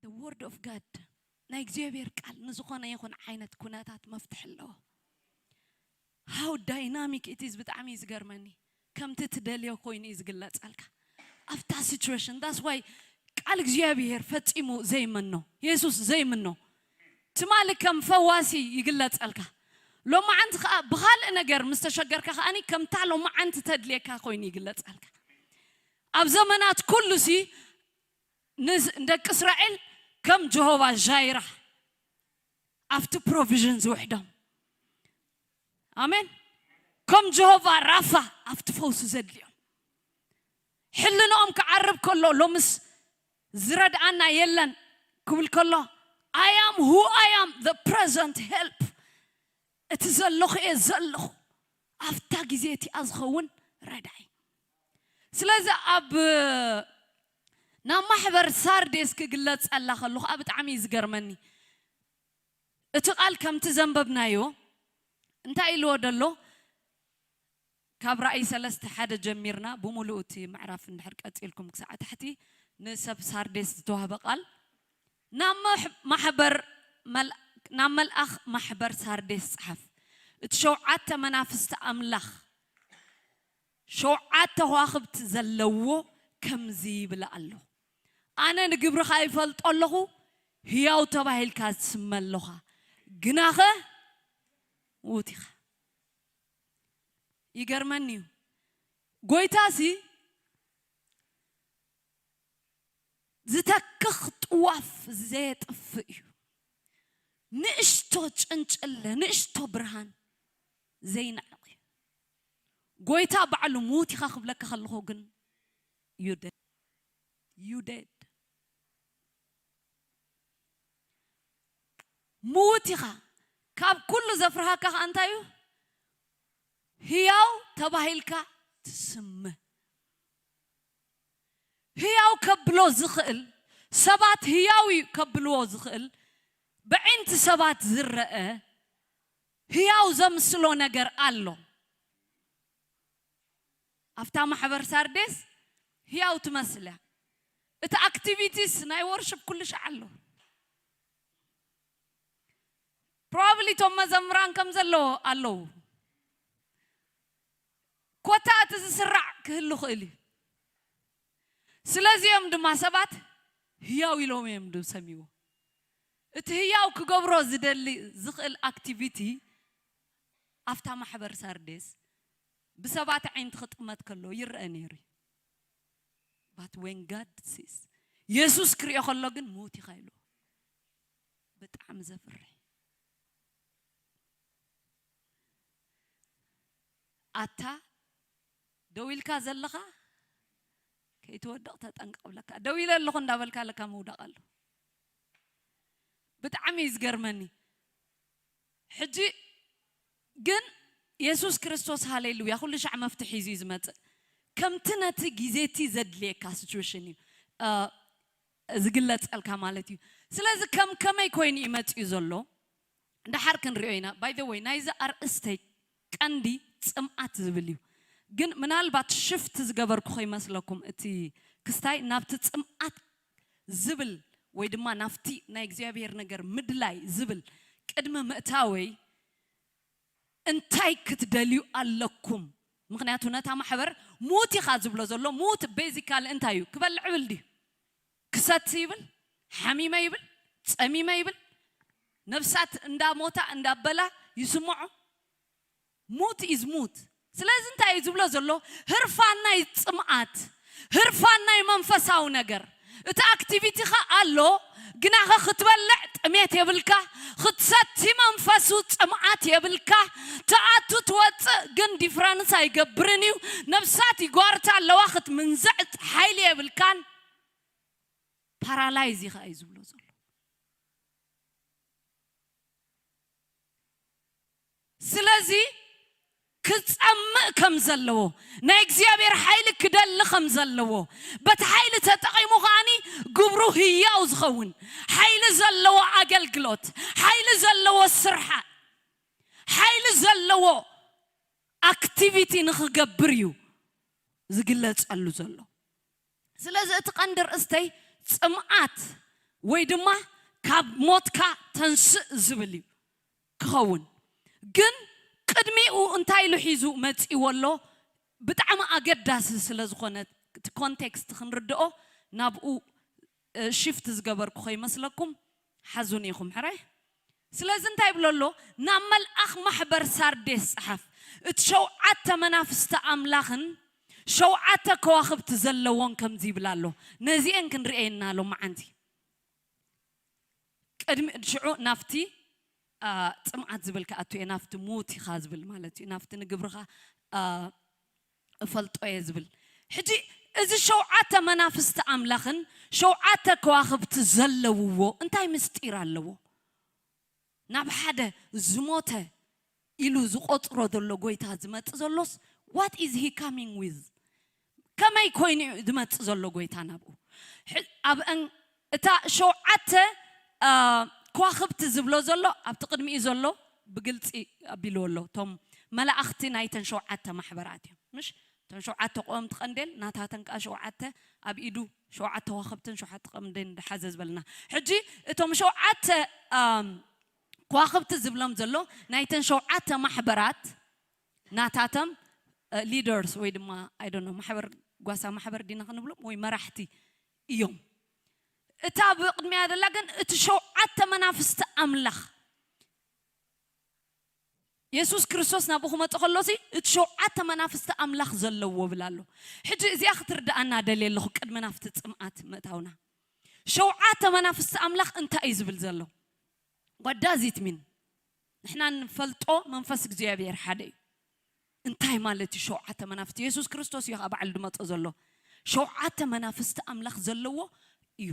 The word of God፣ ናይ እግዚኣብሔር ቃል ንዝኾነ ይኹን ዓይነት ኩነታት መፍትሒ ኣለዎ። How dynamic it is ብጣዕሚ እዩ ዝገርመኒ። ከምቲ ትደልዮ ኮይኑ እዩ ዝግለጸልካ ኣብታ situation። That's why ቃል እግዚኣብሔር ፈጺሙ ዘይምኖ፣ የሱስ ዘይምኖ ትማሊ ከም ፈዋሲ ይግለጸልካ። ሎማዓንቲ ከዓ ብኻልእ ነገር ምስ ተሸገርካ ከዓኒ ከምታ ሎማዓንቲ ተድልየካ ኮይኑ ይግለጸልካ። ኣብ ዘመናት ኩሉ ሲ ንስ- ንደቂ እስራኤል ከም ጀሆቫ ጃይራ ኣብቲ ፕሮቪዥን ዝውሕዶም፣ ኣሜን፣ ከም ጀሆቫ ራፋ ኣብቲ ፈውሲ ዘድልዮም። ሕልንኦም ክዓርብ ከሎ ሎምስ ዝረድኣና የለን ክብል ከሎ፣ I am who I am, the present help፣ እቲ ዘለኹ እየ ዘለኹ፣ ኣብታ ግዜ እቲኣ ዝኸውን ረዳኢ። ስለዚ ኣብ ናብ ማሕበር ሳርዴስ ክግለጸላ ከለኹ ብጣዕሚ እዩ ዝገርመኒ። እቲ ቃል ከምቲ ዘንበብናዮ እንታይ ኢልዎ ደሎ? ካብ ራእይ ሰለስተ ሓደ ጀሚርና ብምሉኡ እቲ ምዕራፍ እንድሕር ቀጺልኩም ክሳዕ ታሕቲ ንሰብ ሳርዴስ ዝተዋህበ ቃል ናብ መሕ- ማሕበር መል- ናብ መልኣኽ ማሕበር ሳርዴስ ጸሓፍ። እቲ ሸውዓተ መናፍስቲ ኣምላኽ ሸውዓተ ከዋኽብቲ ዘለዎ ከምዚ ይብል ኣሎ። ኣነ ንግብርኻ ይፈልጦ ኣለኹ፣ ህያው ተባሂልካ ትስመ ኣለኻ፣ ግናኸ ምዉት ኢኻ። ይገርመኒ እዩ። ጎይታሲ ዝተክኽ ጥዋፍ ዘየጥፍእ እዩ። ንእሽቶ ጭንጭለ፣ ንእሽቶ ብርሃን ዘይንዕቕ እዩ። ጎይታ ባዕሉ ምዉት ኢኻ ክብለካ ከለኹ ግን you dead. You dead. ምዉት ኢኻ። ካብ ኩሉ ዘፍርሃካ ከኣ እንታይ እዩ? ህያው ተባሂልካ ትስመ። ህያው ከብሎ ዝኽእል፣ ሰባት ህያው እዩ ከብልዎ ዝኽእል፣ ብዒንቲ ሰባት ዝረአ ህያው ዘምስሎ ነገር ኣሎ። ኣብታ ማሕበር ሳርዴስ ህያው ትመስል እያ። እቲ ኣክቲቪቲስ ናይ ወርሽፕ ኩሉ ሻዕ ኣሎ። ፕሮባብሊ እቶም መዘምራን ከም ዘለዎ ኣለዉ። ኮታ እቲ ዝስራዕ ክህሉ ክእል እዩ። ስለዚ እዮም ድማ ሰባት ህያው ኢሎም እዮም ዝሰምይዎ። እቲ ህያው ክገብሮ ዝደሊ ዝኽእል ኣክቲቪቲ ኣብታ ማሕበር ሳርዴስ ብሰባት ዓይንቲ ክጥመት ከሎ ይረአ ነይሩ እዩ። But when God sees፣ የሱስ ክሪኦ ከሎ ግን ምዉት ኢኻ ኢሉ። ብጣዕሚ ዘፍርሕ። ኣታ ደው ኢልካ ዘለኻ ከይትወድቕ ተጠንቀቕ ብለካ። ደው ኢለ ኣለኹ እንዳበልካ ለካ ምውዳቕ ኣሎ። ብጣዕሚ እዩ ዝገርመኒ። ሕጂ ግን የሱስ ክርስቶስ ሃሌሉያ ኩሉ ሻዕ መፍትሒ ሒዙ እዩ ዝመጽእ። ከምቲ ነቲ ግዜቲ ዘድልየካ ሲቹዌሽን እዩ እ፣ ዝግለጸልካ ማለት እዩ። ስለዚ ከም ከመይ ኮይኑ እዩ መጺኡ ዘሎ? ደሓር ክንሪኦ ኢና። By the way ናይዚ ኣርእስተይ ቀንዲ ጽምኣት ዝብል እዩ። ግን ምናልባት ሽፍት ዝገበርኩ ከይመስለኩም እቲ ክስታይ ናብቲ ጽምኣት ዝብል ወይ ድማ ናብቲ ናይ እግዚኣብሔር ነገር ምድላይ ዝብል ቅድሚ ምእታወይ እንታይ ክትደልዩ ኣለኩም? ምኽንያቱ ነታ ማሕበር ምዉት ኢኻ ዝብሎ ዘሎ ምዉት ቤዚካሊ እንታይ እዩ? ክበልዕ ብል ድዩ? ክሰቲ ይብል፣ ሓሚመ ይብል፣ ጸሚመ ይብል፣ ነፍሳት እንዳሞታ እንዳበላ ይስምዖ። ሙት ኢዝ ሙት። ስለዚ እንታይ እዩ ዝብሎ ዘሎ? ህርፋን ናይ ጽምኣት፣ ህርፋን ናይ መንፈሳዊ ነገር። እቲ ኣክቲቪቲኻ ኣሎ፣ ግናኸ ክትበልዕ ጥሜት የብልካ፣ ክትሰቲ መንፈሱ ጽምኣት የብልካ። ትኣቱ ትወጽእ ግን ዲፍረንስ ኣይገብርን እዩ። ነብሳት ይጓርታ ኣለዋ፣ ክትምንዝዕ ሓይሊ የብልካን። ፓራላይዝ ኢኻ እዩ ዝብሎ ዘሎ። ስለዚ ክጸምእ ከም ዘለዎ፣ ናይ እግዚኣብሔር ሓይሊ ክደሊ ከም ዘለዎ፣ በቲ ሓይሊ ተጠቒሙ ከኣኒ ግብሩ ህያው ዝኸውን ሓይሊ ዘለዎ ኣገልግሎት፣ ሓይሊ ዘለዎ ስርሓ፣ ሓይሊ ዘለዎ ኣክቲቪቲ ንኽገብር እዩ ዝግለጸሉ ዘሎ። ስለዚ እቲ ቀንዲ ርእስተይ ጽምኣት ወይ ድማ ካብ ሞትካ ተንስእ ዝብል እዩ ክኸውን። ግን ቅድሚኡ እንታይ ኢሉ ሒዙ መጺእዎ ኣሎ? ብጣዕሚ ኣገዳሲ ስለ ዝኾነ፣ እቲ ኮንቴክስት ክንርድኦ ናብኡ ሽፍት ዝገበርኩ ከይመስለኩም ሓዙን ኢኹም። ሕራይ ስለዚ እንታይ ይብሎ ኣሎ? ናብ መልኣኽ ማሕበር ሳርዴስ ጸሓፍ፣ እቲ ሸውዓተ መናፍስቲ ኣምላኽን ሸውዓተ ከዋኽብቲ ዘለዎን ከምዚ ይብል ኣሎ። ነዚአን ክንርእየና ሎመዓንቲ። ቅድሚ ሽዑ ናብቲ አ፣ ጽምኣት ዝብል ክኣቱ እየ፣ ናብቲ ምዉት ኢኻ ዝብል ማለት እዩ፣ ናብቲ ንግብርኻ አ፣ እፈልጦ እየ ዝብል። ሕጂ እዚ ሸውዓተ መናፍስቲ ኣምላኽን ሸውዓተ ከዋኽብቲ ዘለውዎ እንታይ ምስጢር ኣለዎ? ናብ ሓደ ዝሞተ ኢሉ ዝቆጽሮ ዘሎ ጎይታ ዝመጽእ ዘሎስ፣ what is he coming with? ከመይ ኮይኑ እዩ ዝመጽእ ዘሎ ጎይታ ናብኡ? ሕ- ኣብአን እታ ሸውዓተ አ፣ ከዋኽብቲ ዝብሎ ዘሎ ኣብቲ ቅድሚኡ ዘሎ ብግልጺ ኣቢልዎ ኣሎ። እቶም መላእኽቲ ናይተን ሸውዓተ ማሕበራት እዮም። ምሽ እተን ሸውዓተ ቆምቲ ቀንዴል ናታተን ከዓ ሸውዓተ ኣብ ኢዱ ሸውዓተ ከዋኽብትን ሸውዓተ ቀንዴል እንደሓዘ ዝበልና። ሕጂ እቶም ሸውዓተ አ፣ ከዋኽብቲ ዝብሎም ዘሎ ናይተን ሸውዓተ ማሕበራት ናታቶም ሊደርስ ወይ ድማ ኣይ ዶንት ኖ ማሕበር ጓሳ ማሕበር ዲና ክንብሎም ወይ መራሕቲ እዮም። እታ ብቕድሚያ ዘላ ግን እቲ ሸውዓተ መናፍስቲ ኣምላኽ የሱስ ክርስቶስ ናብኡ ክመጽእ ከሎሲ እቲ ሸውዓተ መናፍስቲ ኣምላኽ ዘለዎ ብላ ኣሎ። ሕጂ እዚኣ ክትርድኣና ደልየ ኣለኹ ቅድሚ ናብቲ ጽምኣት ምእታውና። ሸውዓተ መናፍስቲ ኣምላኽ እንታይ እዩ ዝብል ዘሎ? What does it mean? ንሕና ንፈልጦ መንፈስ እግዚኣብሔር ሓደ እዩ። እንታይ ማለት እዩ ሸውዓተ መናፍስቲ? የሱስ ክርስቶስ እዩ ከዓ ባዕሉ ድመጾ ዘሎ። ሸውዓተ መናፍስቲ ኣምላኽ ዘለዎ እዩ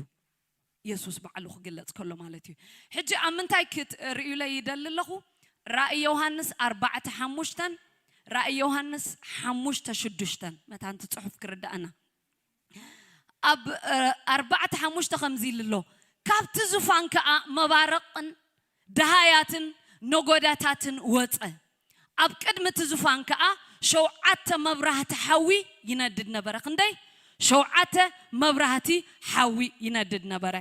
የሱስ ባዕሉ ክግለጽ ከሎ ማለት እዩ። ሕጂ ኣብ ምንታይ ክትርእዩለይ ይደሊ ኣለኹ? ራእይ ዮሃንስ ኣርባዕተ ሓሙሽተን ራእይ ዮሃንስ ሓሙሽተ ሽዱሽተን መታንቲ ጽሑፍ ክርዳእና። ኣብ እ፣ ኣርባዕተ ሓሙሽተ ከምዚ ኢሉ ኣሎ፣ ካብቲ ዙፋን ከኣ መባረቕን ደሃያትን ነጎዳታትን ወጸ። ኣብ ቅድሚ እቲ ዙፋን ከኣ ሸውዓተ መብራህቲ ሓዊ ይነድድ ነበረ። ክንደይ? ሸውዓተ መብራህቲ ሓዊ ይነድድ ነበረ።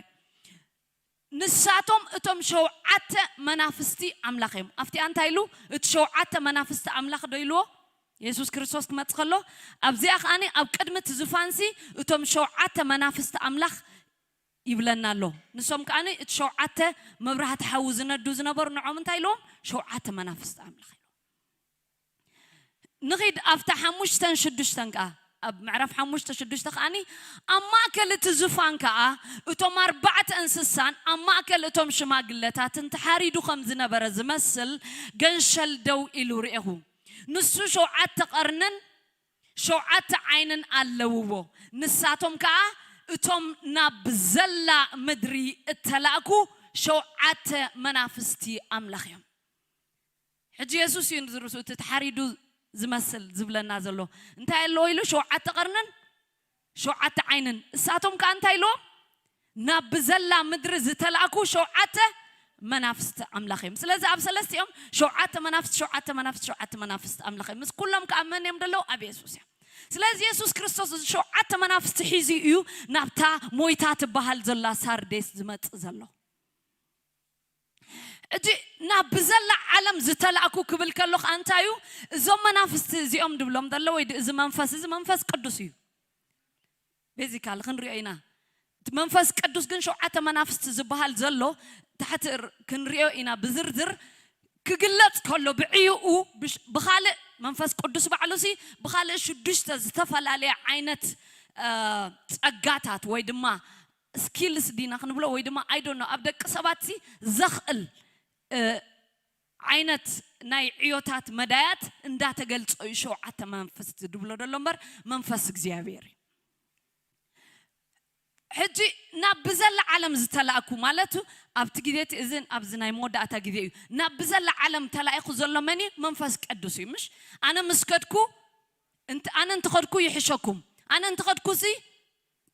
ንሳቶም እቶም ሸውዓተ መናፍስቲ ኣምላኽ እዮም። ኣብቲኣ እንታይ ኢሉ? እቲ ሸውዓተ መናፍስቲ ኣምላኽ ዶ ኢልዎ? የሱስ ክርስቶስ ክመጽእ ከሎ ኣብዚኣ ከኣኒ ኣብ ቅድሚ እቲ ዙፋንሲ እቶም ሸውዓተ መናፍስቲ ኣምላኽ ይብለና ኣሎ። ንሶም ከኣኒ እቲ ሸውዓተ መብራህቲ ሓዊ ዝነዱ ዝነበሩ ንዖም እንታይ ኢልዎም? ሸውዓተ መናፍስቲ ኣምላኽ ኢልዎም። ንኺድ ኣብታ ሓሙሽተን ሽዱሽተን ከኣ ኣብ ምዕራፍ ሓሙሽተ ሽዱሽተ ከኣኒ ኣብ ማእከል እቲ ዙፋን ከኣ እቶም ኣርባዕተ እንስሳን ኣብ ማእከል እቶም ሽማግለታትን ተሓሪዱ ከም ዝነበረ ዝመስል ገንሸል ደው ኢሉ ርኤኹ። ንሱ ሸውዓተ ቀርንን ሸውዓተ ዓይንን ኣለውዎ። ንሳቶም ከኣ እቶም ናብ ዘላ ምድሪ እተላእኩ ሸውዓተ መናፍስቲ ኣምላኽ እዮም። ሕጂ የሱስ እዩ ንዝርሱ እቲ ተሓሪዱ ዝመስል ዝብለና ዘሎ። እንታይ ኣለዎ ኢሉ? ሸውዓተ ቀርንን ሸውዓተ ዓይንን። እሳቶም ከኣ እንታይ ኢልዎም? ናብ ብዘላ ምድሪ ዝተላእኩ ሸውዓተ መናፍስቲ ኣምላኽ እዮም። ስለዚ ኣብ ሰለስቲኦም ሸውዓተ መናፍስቲ፣ ሸውዓተ መናፍስቲ፣ ሸውዓተ መናፍስቲ ኣምላኽ እዮም። ምስ ኩሎም ከኣ መን እዮም ዘለዉ? ኣብ የሱስ እዮም። ስለዚ የሱስ ክርስቶስ እዚ ሸውዓተ መናፍስቲ ሒዙ እዩ ናብታ ሞይታ ትበሃል ዘላ ሳርዴስ ዝመጽእ ዘሎ። ሕጂ ናብ ብዘላ ዓለም ዝተላእኩ ክብል ከሎ ከዓ እንታይ እዩ? እዞም መናፍስቲ እዚኦም ድብሎም ዘሎ ወይ ድ- እዚ መንፈስ እዚ መንፈስ ቅዱስ እዩ። ቤዚካል ክንሪኦ ኢና። እቲ መንፈስ ቅዱስ ግን ሸውዓተ መናፍስቲ ዝበሃል ዘሎ ታሕቲ ር- ክንሪኦ ኢና ብዝርዝር ክግለጽ ከሎ ብዕይኡ ብሽ- ብኻልእ መንፈስ ቅዱስ ባዕሉሲ ብኻልእ ሽዱሽተ ዝተፈላለየ ዓይነት እ፣ ጸጋታት ወይ ድማ ስኪልስ ዲና ክንብሎ ወይ ድማ ኣይ ዶንት ኖ ኣብ ደቂ ሰባት ሲ ዘኽእል እ፣ ዓይነት ናይ ዕዮታት መዳያት እንዳተገልጸ እዩ ሸውዓተ መንፈስ ዝድብሎ ዘሎ እምበር መንፈስ እግዚኣብሔር እዩ። ሕጂ ናብ ብዘላ ዓለም ዝተላእኩ ማለቱ ኣብቲ ግዜ እቲ እዝን ኣብዚ ናይ መወዳእታ ግዜ እዩ። ናብ ብዘላ ዓለም ተላኢኹ ዘሎ መን እዩ? መንፈስ ቅዱስ እዩ። ምሽ ኣነ ምስ ከድኩ እንት- ኣነ እንትኸድኩ ይሕሸኩም፣ ኣነ እንትኸድኩ ሲ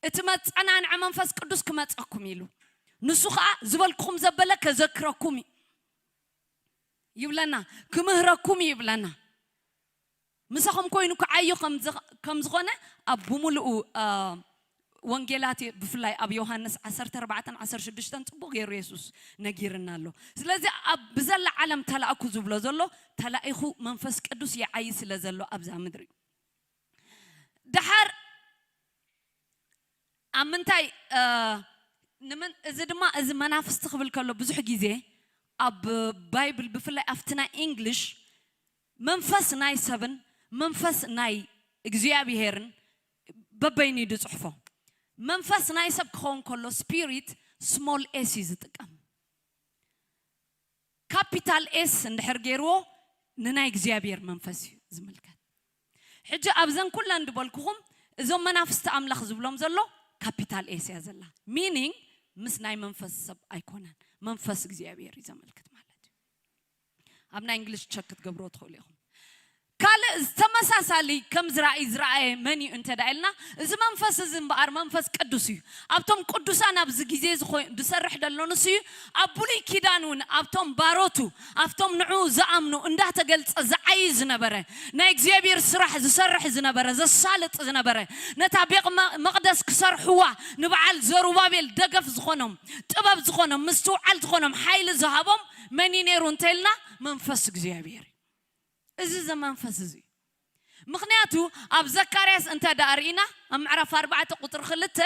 እቲ መጸናንዐ መንፈስ ቅዱስ ክመጸኩም ኢሉ ንሱ ኸዓ ዝበልኩኹም ዘበለ ከዘክረኩም እዩ ይብለና፣ ክምህረኩም እዩ ይብለና። ምሳኹም ኮይኑ ክዓዩ ከም ዝኾነ ኣብ ብምሉኡ ወንጌላት ብፍላይ ኣብ ዮሃንስ ዓሰርተ ኣርባዕተን ዓሰርተ ሽዱሽተን ጽቡቕ ገይሩ የሱስ ነጊርና ኣሎ። ስለዚ ኣብ ብዘላ ዓለም ተላእኩ ዝብሎ ዘሎ ተላኢኹ መንፈስ ቅዱስ ይዓይ ስለ ዘሎ ኣብዛ ምድሪ። ደሓር ኣብ ምንታይ እ፣ ንምን እዚ ድማ እዚ መናፍስቲ ክብል ከሎ ብዙሕ ግዜ ኣብ ባይብል ብፍላይ ኣብቲ ናይ ኢንግሊሽ መንፈስ ናይ ሰብን መንፈስ ናይ እግዚኣብሄርን በበይኑ እዩ ዝጽሕፎ። መንፈስ ናይ ሰብ ክኸውን ከሎ ስፒሪት ስሞል ኤስ እዩ ዝጥቀም። ካፒታል ኤስ እንድሕር ገይርዎ ንናይ እግዚኣብሔር መንፈስ እዩ ዝምልከት። ሕጂ ኣብዘን ኩለን ድበልኩኹም እዞም መናፍስቲ ኣምላኽ ዝብሎም ዘሎ ካፒታል ኤስ እያ ዘላ። ሚኒንግ ምስ ናይ መንፈስ ሰብ ኣይኮነን፣ መንፈስ እግዚኣብሔር እዩ ዘመልክት ማለት እዩ። ኣብ ናይ እንግሊሽ ቸክ ክትገብርዎ ትኽእሉ ኢኹም። ካልእ ዝተመሳሳሊ ከም ዝራእይ ዝረኣየ መን እዩ እንተ ደኣ ኢልና፣ እዚ መንፈስ እዚ እምበኣር መንፈስ ቅዱስ እዩ። ኣብቶም ቅዱሳን ኣብዚ ግዜ ዝኾ- ዝሰርሕ ዘሎ ንሱ እዩ። ኣብ ብሉይ ኪዳን እውን ኣብቶም ባሮቱ፣ ኣብቶም ንዕኡ ዝኣምኑ እንዳተገልጸ ዝዓይ ዝነበረ፣ ናይ እግዚኣብሔር ስራሕ ዝሰርሕ ዝነበረ፣ ዘሳልጥ ዝነበረ፣ ነታ ቤት መ- መቕደስ ክሰርሕዋ ንበዓል ዘሩባቤል ደገፍ ዝኾኖም፣ ጥበብ ዝኾኖም፣ ምስትውዓል ዝኾኖም፣ ሓይሊ ዝሃቦም መን እዩ ነይሩ እንተ ኢልና፣ መንፈስ እግዚኣብሔር እዩ። እዚ ዘመንፈስ እዚ እዩ። ምኽንያቱ ኣብ ዘካርያስ እንተ ደኣ ርኢና ኣብ ምዕራፍ ኣርባዕተ ቁጥሪ ክልተ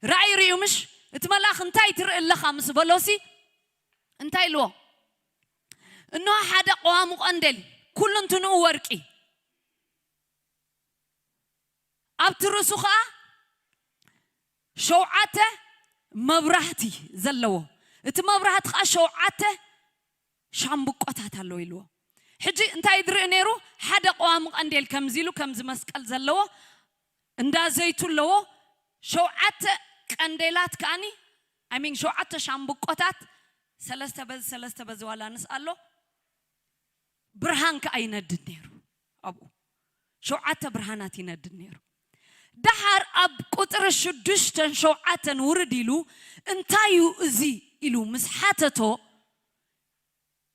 ራእይ ርእዩ ምሽ እቲ መልኣኽ እንታይ ትርኢ ኣለኻ ምስ በሎሲ እንታይ ኢልዎ? እንሆ ሓደ ቀዋሙ ቀንዴል ኩሉ እንትንኡ ወርቂ ኣብቲ ርእሱ ኸዓ ሸውዓተ መብራህቲ ዘለዎ፣ እቲ መብራህቲ ኸዓ ሸውዓተ ሻምብቆታት ኣለዎ ኢልዎ። ሕጂ እንታይ ዝርኢ ነይሩ? ሓደ ቀዋሚ ቀንዴል ከምዚ ኢሉ ከምዚ መስቀል ዘለዎ እንዳ ዘይቱ ኣለዎ። ሸውዓተ ቀንዴላት ከኣኒ I mean ሸውዓተ ሻምብቆታት ሰለስተ በዚ ሰለስተ በዚ ዋላ ንስ ኣሎ። ብርሃን ከኣ ይነድድ ነይሩ ኣብኡ። ሸውዓተ ብርሃናት ይነድድ ነይሩ። ደሓር ኣብ ቁፅሪ ሽዱሽተን ሸውዓተን ውርድ ኢሉ እንታይ እዩ እዚ ኢሉ ምስ ሓተቶ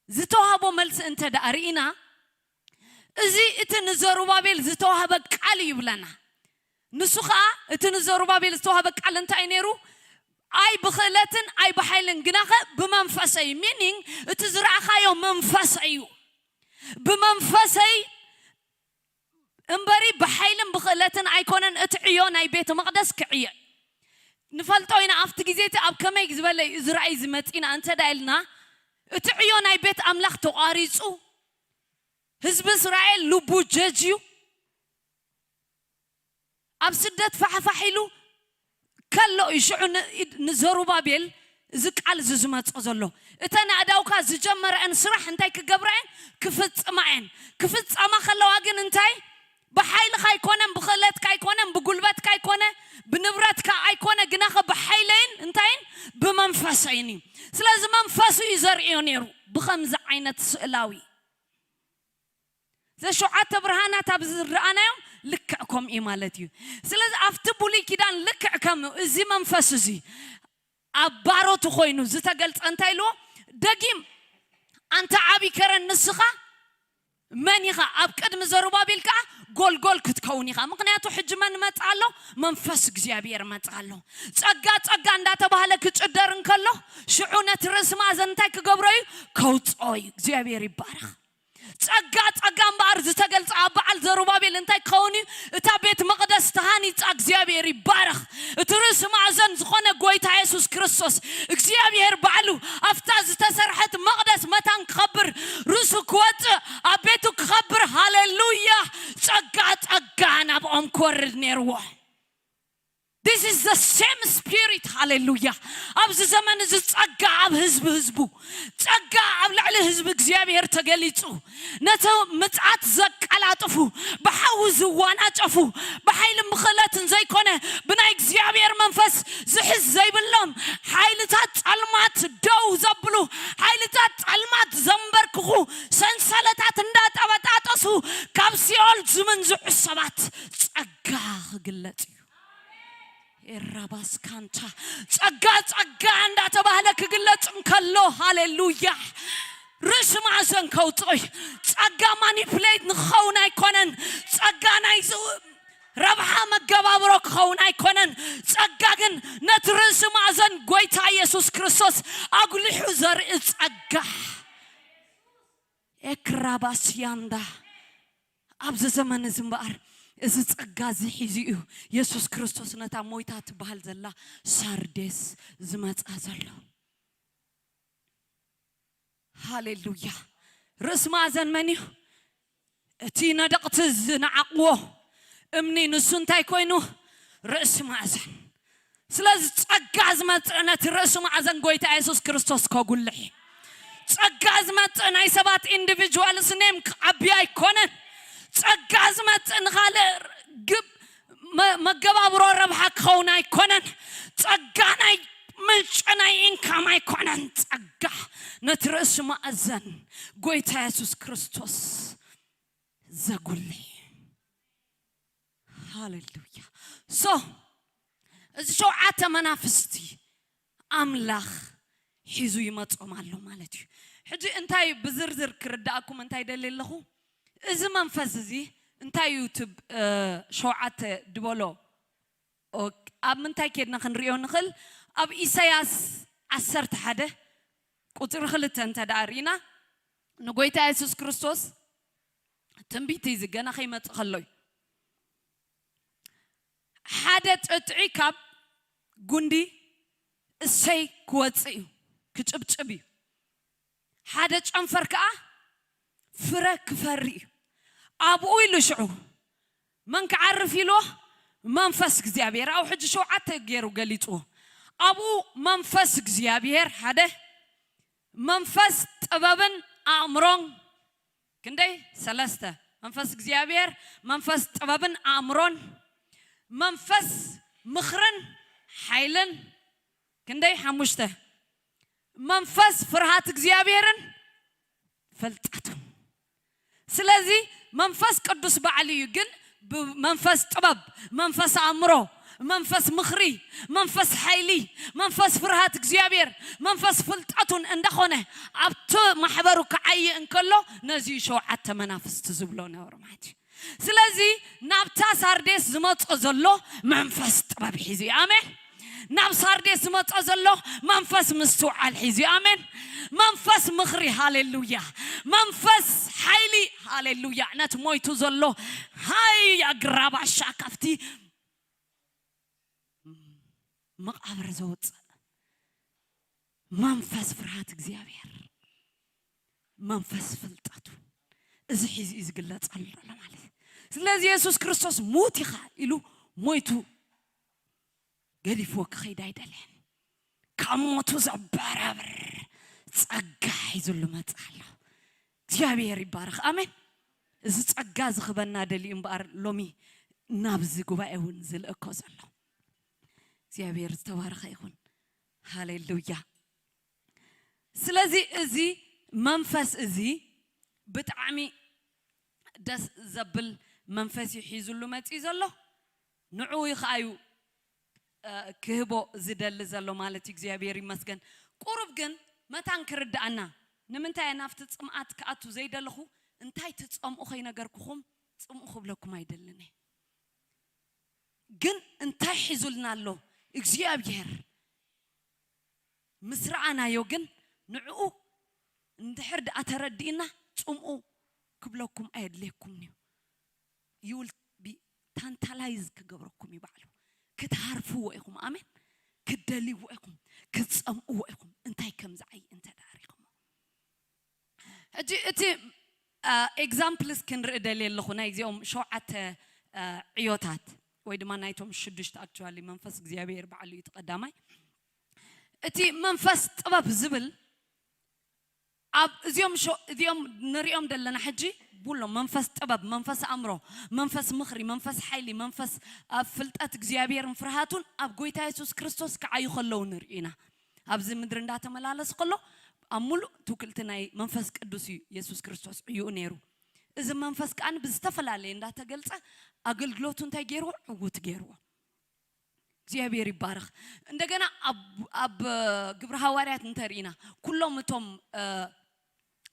ዝተዋህቦ መልሲ እንተ ደኣ ርኢና፣ እዚ እቲ ንዘሩባቤል ዝተዋህበ ቃል እዩ ይብለና። ንሱ ኸኣ እቲ ንዘሩባቤል ዝተዋህበ ቃል እንታይ እዩ ነይሩ? ኣይ ብኽእለትን ኣይ ብሓይልን ግናኸ ብመንፈሰይ፣ ሚኒንግ እቲ ዝረኣኻዮ መንፈሰይ እዩ። ብመንፈሰይ እምበሪ ብሓይልን ብኽእለትን ኣይኮነን እቲ ዕዮ ናይ ቤተ መቕደስ ክዕየ። ንፈልጦ ኢና ኣብቲ ግዜ እቲ ኣብ ከመይ ዝበለ እዩ እዚ ራእይ ዝመጺና እንተ ደኣ ኢልና፣ እቲ ዕዮ ናይ ቤት ኣምላኽ ተቋሪጹ፣ ህዝቢ እስራኤል ልቡ ጀጅ እዩ። ኣብ ስደት ፋሕፋሕ ኢሉ ከሎ እዩ ሽዑ ንኢድ ንዘሩባቤል እዚ ቃል እዚ ዝመጾ ዘሎ። እተን ኣእዳውካ ዝጀመረአን ስራሕ እንታይ ክገብራ እየን? ክፍጽማ እየን። ክፍጸማ ከለዋ ግን እንታይ? ብሓይልካ ኣይኮነን፣ ብኽእለትካ ኣይኮነን፣ ብጉልበትካ ኣይኮነ፣ ብንብረትካ ኣይኮነ፣ ግናኸ ብሓይለይን እንታይን ብመንፈሰይን እዩ። ስለዚ መንፈሱ እዩ ዘርእዮ ነይሩ ብኸምዚ ዓይነት ስእላዊ ዘሸውዓተ ብርሃናት ኣብ ዝረኣናዮም ልክዕ ከምኡ እዩ ማለት እዩ። ስለዚ ኣብቲ ብሉይ ኪዳን ልክዕ ከም እዚ መንፈስ እዚ ኣብ ባሮቱ ኮይኑ ዝተገልጸ እንታይ ኢልዎ? ደጊም ኣንታ ዓቢ ከረን ንስኻ መን ኢኻ? ኣብ ቅድሚ ዘሩባቤል ከኣ ጎልጎል ክትከውን ኢኻ። ምኽንያቱ ሕጂ መን መጽ ኣሎ? መንፈስ እግዚኣብሔር መጽ ኣሎ። ጸጋ ጸጋ እንዳተባህለ ክጭደር እንከሎ ሽዑ ነቲ ርእሲ ማእዘን እንታይ ክገብሮ እዩ? ከውጽኦ እዩ። እግዚኣብሔር ይባረኽ። ጸጋ ጸጋ እምበኣር ዝተገልጸ ኣብ በዓል ዘሩባቤል እንታይ ክኸውን እዩ? እታ ቤት መቕደስ ተሃኒጻ እግዚኣብሔር ይባረኽ። እቲ ርእሲ ማእዘን ዝኾነ ጎይታ የሱስ ክርስቶስ እግዚኣብሔር ባዕሉ ኣብታ ዝተሰርሐት መቕደስ መታን ክኸብር ርእሱ ክወጽእ ኣብ ቤቱ ክኸብር ሃሌሉያ ጸጋ ጸጋ ናብኦም ክወርድ ነይርዎ። This is the same spirit ሃሌሉያ። ኣብዚ ዘመን እዚ ጸጋ ኣብ ህዝቢ ህዝቡ ጸጋ ኣብ ልዕሊ ህዝቢ እግዚኣብሔር ተገሊጹ ነቲ ምጽኣት ዘቀላጥፉ ብሓዊ ዝዋናጨፉ ብሓይልን ብኽእለትን ዘይኮነ ብናይ እግዚኣብሔር መንፈስ ዝሕዝ ዘይብሎም ሓይልታት ጸልማት ደው ዘብሉ ሓይልታት ጸልማት ዘንበርክኹ ሰንሰለታት እንዳጠበጣጠሱ ካብ ሲኦል ዝምንዝዑ ሰባት ጸጋ ክግለጽ እዩ። ኤራባስካንታ ጸጋ ጸጋ እንዳተባህለ ክግለጽ እንከሎ ሃሌሉያ ርእሲ ማእዘን ከውፅኦይ ጸጋ ማኒፕሌት ንክኸውን ኣይኮነን። ጸጋ ናይ ዝው- ረብሓ መገባብሮ ክኸውን ኣይኮነን። ጸጋ ግን ነቲ ርእሲ ማእዘን ጎይታ ኢየሱስ ክርስቶስ ኣጉሊሑ ዘርኢ ጸጋ። ኤክራባስያንዳ ኣብዚ ዘመን እዚ እምበኣር እዚ ጸጋ እዚ ሒዙ እዩ የሱስ ክርስቶስ ነታ ሞይታ ትበሃል ዘላ ሳርዴስ ዝመጻ ዘሎ። ሃሌሉያ። ርእሲ ማእዘን መን እዩ? እቲ ነደቕቲ ዝነዓቕዎ እምኒ ንሱ እንታይ ኮይኑ? ርእሲ ማእዘን። ስለዚ ጸጋ ዝመጽእ ነቲ ርእሲ ማእዘን ጎይታ የሱስ ክርስቶስ ከጉልሕ እዩ። ጸጋ ዝመጽእ ናይ ሰባት ኢንዲቪጁዋልስ ኔም ክዓቢ ኣይኮነን። ጸጋ ዝመጽእ ንኻልእ ግብ መ- መገባብሮ ረብሓ ክኸውን ኣይኮነን። ጸጋ ናይ ምንጭ ናይ ኢንካም ኣይኮነን። ጸጋ ነቲ ርእሲ ማእዘን ጎይታ የሱስ ክርስቶስ ዘጉልሕ። ሃሌሉያ። ሶ እዚ ሸውዓተ መናፍስቲ ኣምላኽ ሒዙ ይመጾም ኣሎ ማለት እዩ። ሕጂ እንታይ ብዝርዝር ክርዳእኩም እንታይ ደልየ ኣለኹ? እዚ መንፈስ እዚ እንታይ እዩ? እቲ ሸውዓተ ድበሎ ኦክ፣ ኣብ ምንታይ ኬድና ክንሪኦ ንኽእል? ኣብ ኢሳያስ ዓሰርተ ሓደ ቁጽሪ ክልተ እንተ ደኣ ርኢና ንጎይታ የሱስ ክርስቶስ ትንቢት እዩ፣ እዚ ገና ከይመጽእ ከሎ እዩ። ሓደ ጥጥዒ ካብ ጉንዲ እሰይ ክወጽእ እዩ፣ ክጭብጭብ እዩ። ሓደ ጨንፈር ከኣ ፍረ ክፈሪ እዩ። ኣብኡ ኢሉ ሽዑ መን ክዓርፍ ኢልዎ? መንፈስ እግዚኣብሔር። ኣብኡ ሕጂ ሸውዓተ ገይሩ ገሊጽዎ። ኣብኡ መንፈስ እግዚኣብሔር ሓደ፣ መንፈስ ጥበብን ኣእምሮን ክንደይ? ሰለስተ። መንፈስ እግዚኣብሔር፣ መንፈስ ጥበብን ኣእምሮን፣ መንፈስ ምኽርን ሓይልን ክንደይ? ሓሙሽተ። መንፈስ ፍርሃት እግዚኣብሔርን ፍልጠቱን። ስለዚ መንፈስ ቅዱስ ባዕሉ እዩ፣ ግን ብመንፈስ ጥበብ፣ መንፈስ ኣእምሮ፣ መንፈስ ምኽሪ፣ መንፈስ ሓይሊ፣ መንፈስ ፍርሃት እግዚኣብሔር፣ መንፈስ ፍልጠቱን እንዳኾነ ኣብቲ ማሕበሩ ክዓይ እንከሎ ነዚ ሸውዓተ መናፍስቲ ዝብሎ ነበሩ ማለት እዩ። ስለዚ ናብታ ሳርዴስ ዝመጾ ዘሎ መንፈስ ጥበብ ሒዙ እዩ። ኣሜን። ናብ ሳርዴስ ዝመጾ ዘሎ መንፈስ ምስትውዓል ሒዙ እዩ። ኣሜን። መንፈስ ምኽሪ፣ ሃሌሉያ። መንፈስ ሓይሊ፣ ሃሌሉያ። ነቲ ሞይቱ ዘሎ ሃይ ኣግራባሻ ካብቲ መቓብር ዘውፅእ መንፈስ ፍርሃት እግዚኣብሔር፣ መንፈስ ፍልጠቱ፣ እዚ ሒዙ እዩ ዝግለጸሉ ዘሎ ማለት እዩ። ስለዚ የሱስ ክርስቶስ ሙት ኢኻ ኢሉ ሞይቱ ገዲፍዎ ክኸይድ ኣይደልየን። ካብ ሞቱ ዘበራብር ጸጋ ሒዙሉ መጽእ ኣሎ። እግዚኣብሔር ይባረኽ። ኣሜን። እዚ ጸጋ ዝኽበና ደልዩ እምበኣር ሎሚ ናብዚ ጉባኤ እውን ዝልእኮ ዘሎ እግዚኣብሔር ዝተባረኸ ይኹን። ሃሌሉያ። ስለዚ እዚ መንፈስ እዚ ብጣዕሚ ደስ ዘብል መንፈስ እዩ ሒዙሉ መፅዩ ዘሎ። ንዕኡ እዩ ከኣዩ ክህቦ ዝደሊ ዘሎ ማለት እዩ። እግዚኣብሔር ይመስገን። ቁሩብ ግን መታን ክርድኣና ንምንታይ ናብቲ ፅምኣት ክኣቱ ዘይደለኹ እንታይ ትፀምኡ ከይነገርኩኹም ፅምኡ ክብለኩም ኣይደልን እየ። ግን እንታይ ሒዙልና ኣሎ እግዚኣብሔር ምስ ረኣናዮ ግን ንዕኡ እንድሕር ደኣ ተረዲእና ጽምኡ ክብለኩም ኣየድልየኩምን እዩ። You will be tantalize ክገብረኩም እዩ ባዕሉ። ክትሃርፍዎ ኢኹም። ኣሜን። ክትደልይዎ ኢኹም። ክትጸምእዎ ኢኹም። እንታይ ከም ዝዓይ እንተ ደኣ ሪኹሞ። ሕጂ እቲ ኤግዛምፕልስ ክንርኢ ደልየ ኣለኹ ናይ እዚኦም ሸውዓተ ዕዮታት ወይ ድማ ናይቶም ሽዱሽተ ኣክቹዋሊ መንፈስ እግዚኣብሔር ባዕሉ እዩ እቲ ቀዳማይ። እቲ መንፈስ ጥበብ ዝብል ኣብ እዚኦም እዚኦም ንሪኦም ዘለና ሕጂ ብሎም መንፈስ ጥበብ፣ መንፈስ ኣእምሮ፣ መንፈስ ምኽሪ፣ መንፈስ ሓይሊ፣ መንፈስ ፍልጠት እግዚኣብሔርን ፍርሃቱን ኣብ ጎይታ የሱስ ክርስቶስ ክዓዩ ከለዉ ንርኢ ኢና። ኣብዚ ምድሪ እንዳተመላለስ ከሎ ኣብ ሙሉእ ትውክልቲ ናይ መንፈስ ቅዱስ እዩ የሱስ ክርስቶስ ዕዩኡ ነይሩ። እዚ መንፈስ ከኣ ብዝተፈላለየ እንዳተገልጸ ኣገልግሎቱ እንታይ ገይርዎ? ዕውት ገይርዎ። እግዚኣብሔር ይባረኽ። እንደገና ኣብ ግብሪ ሃዋርያት እንተርኢና ኩሎም እቶም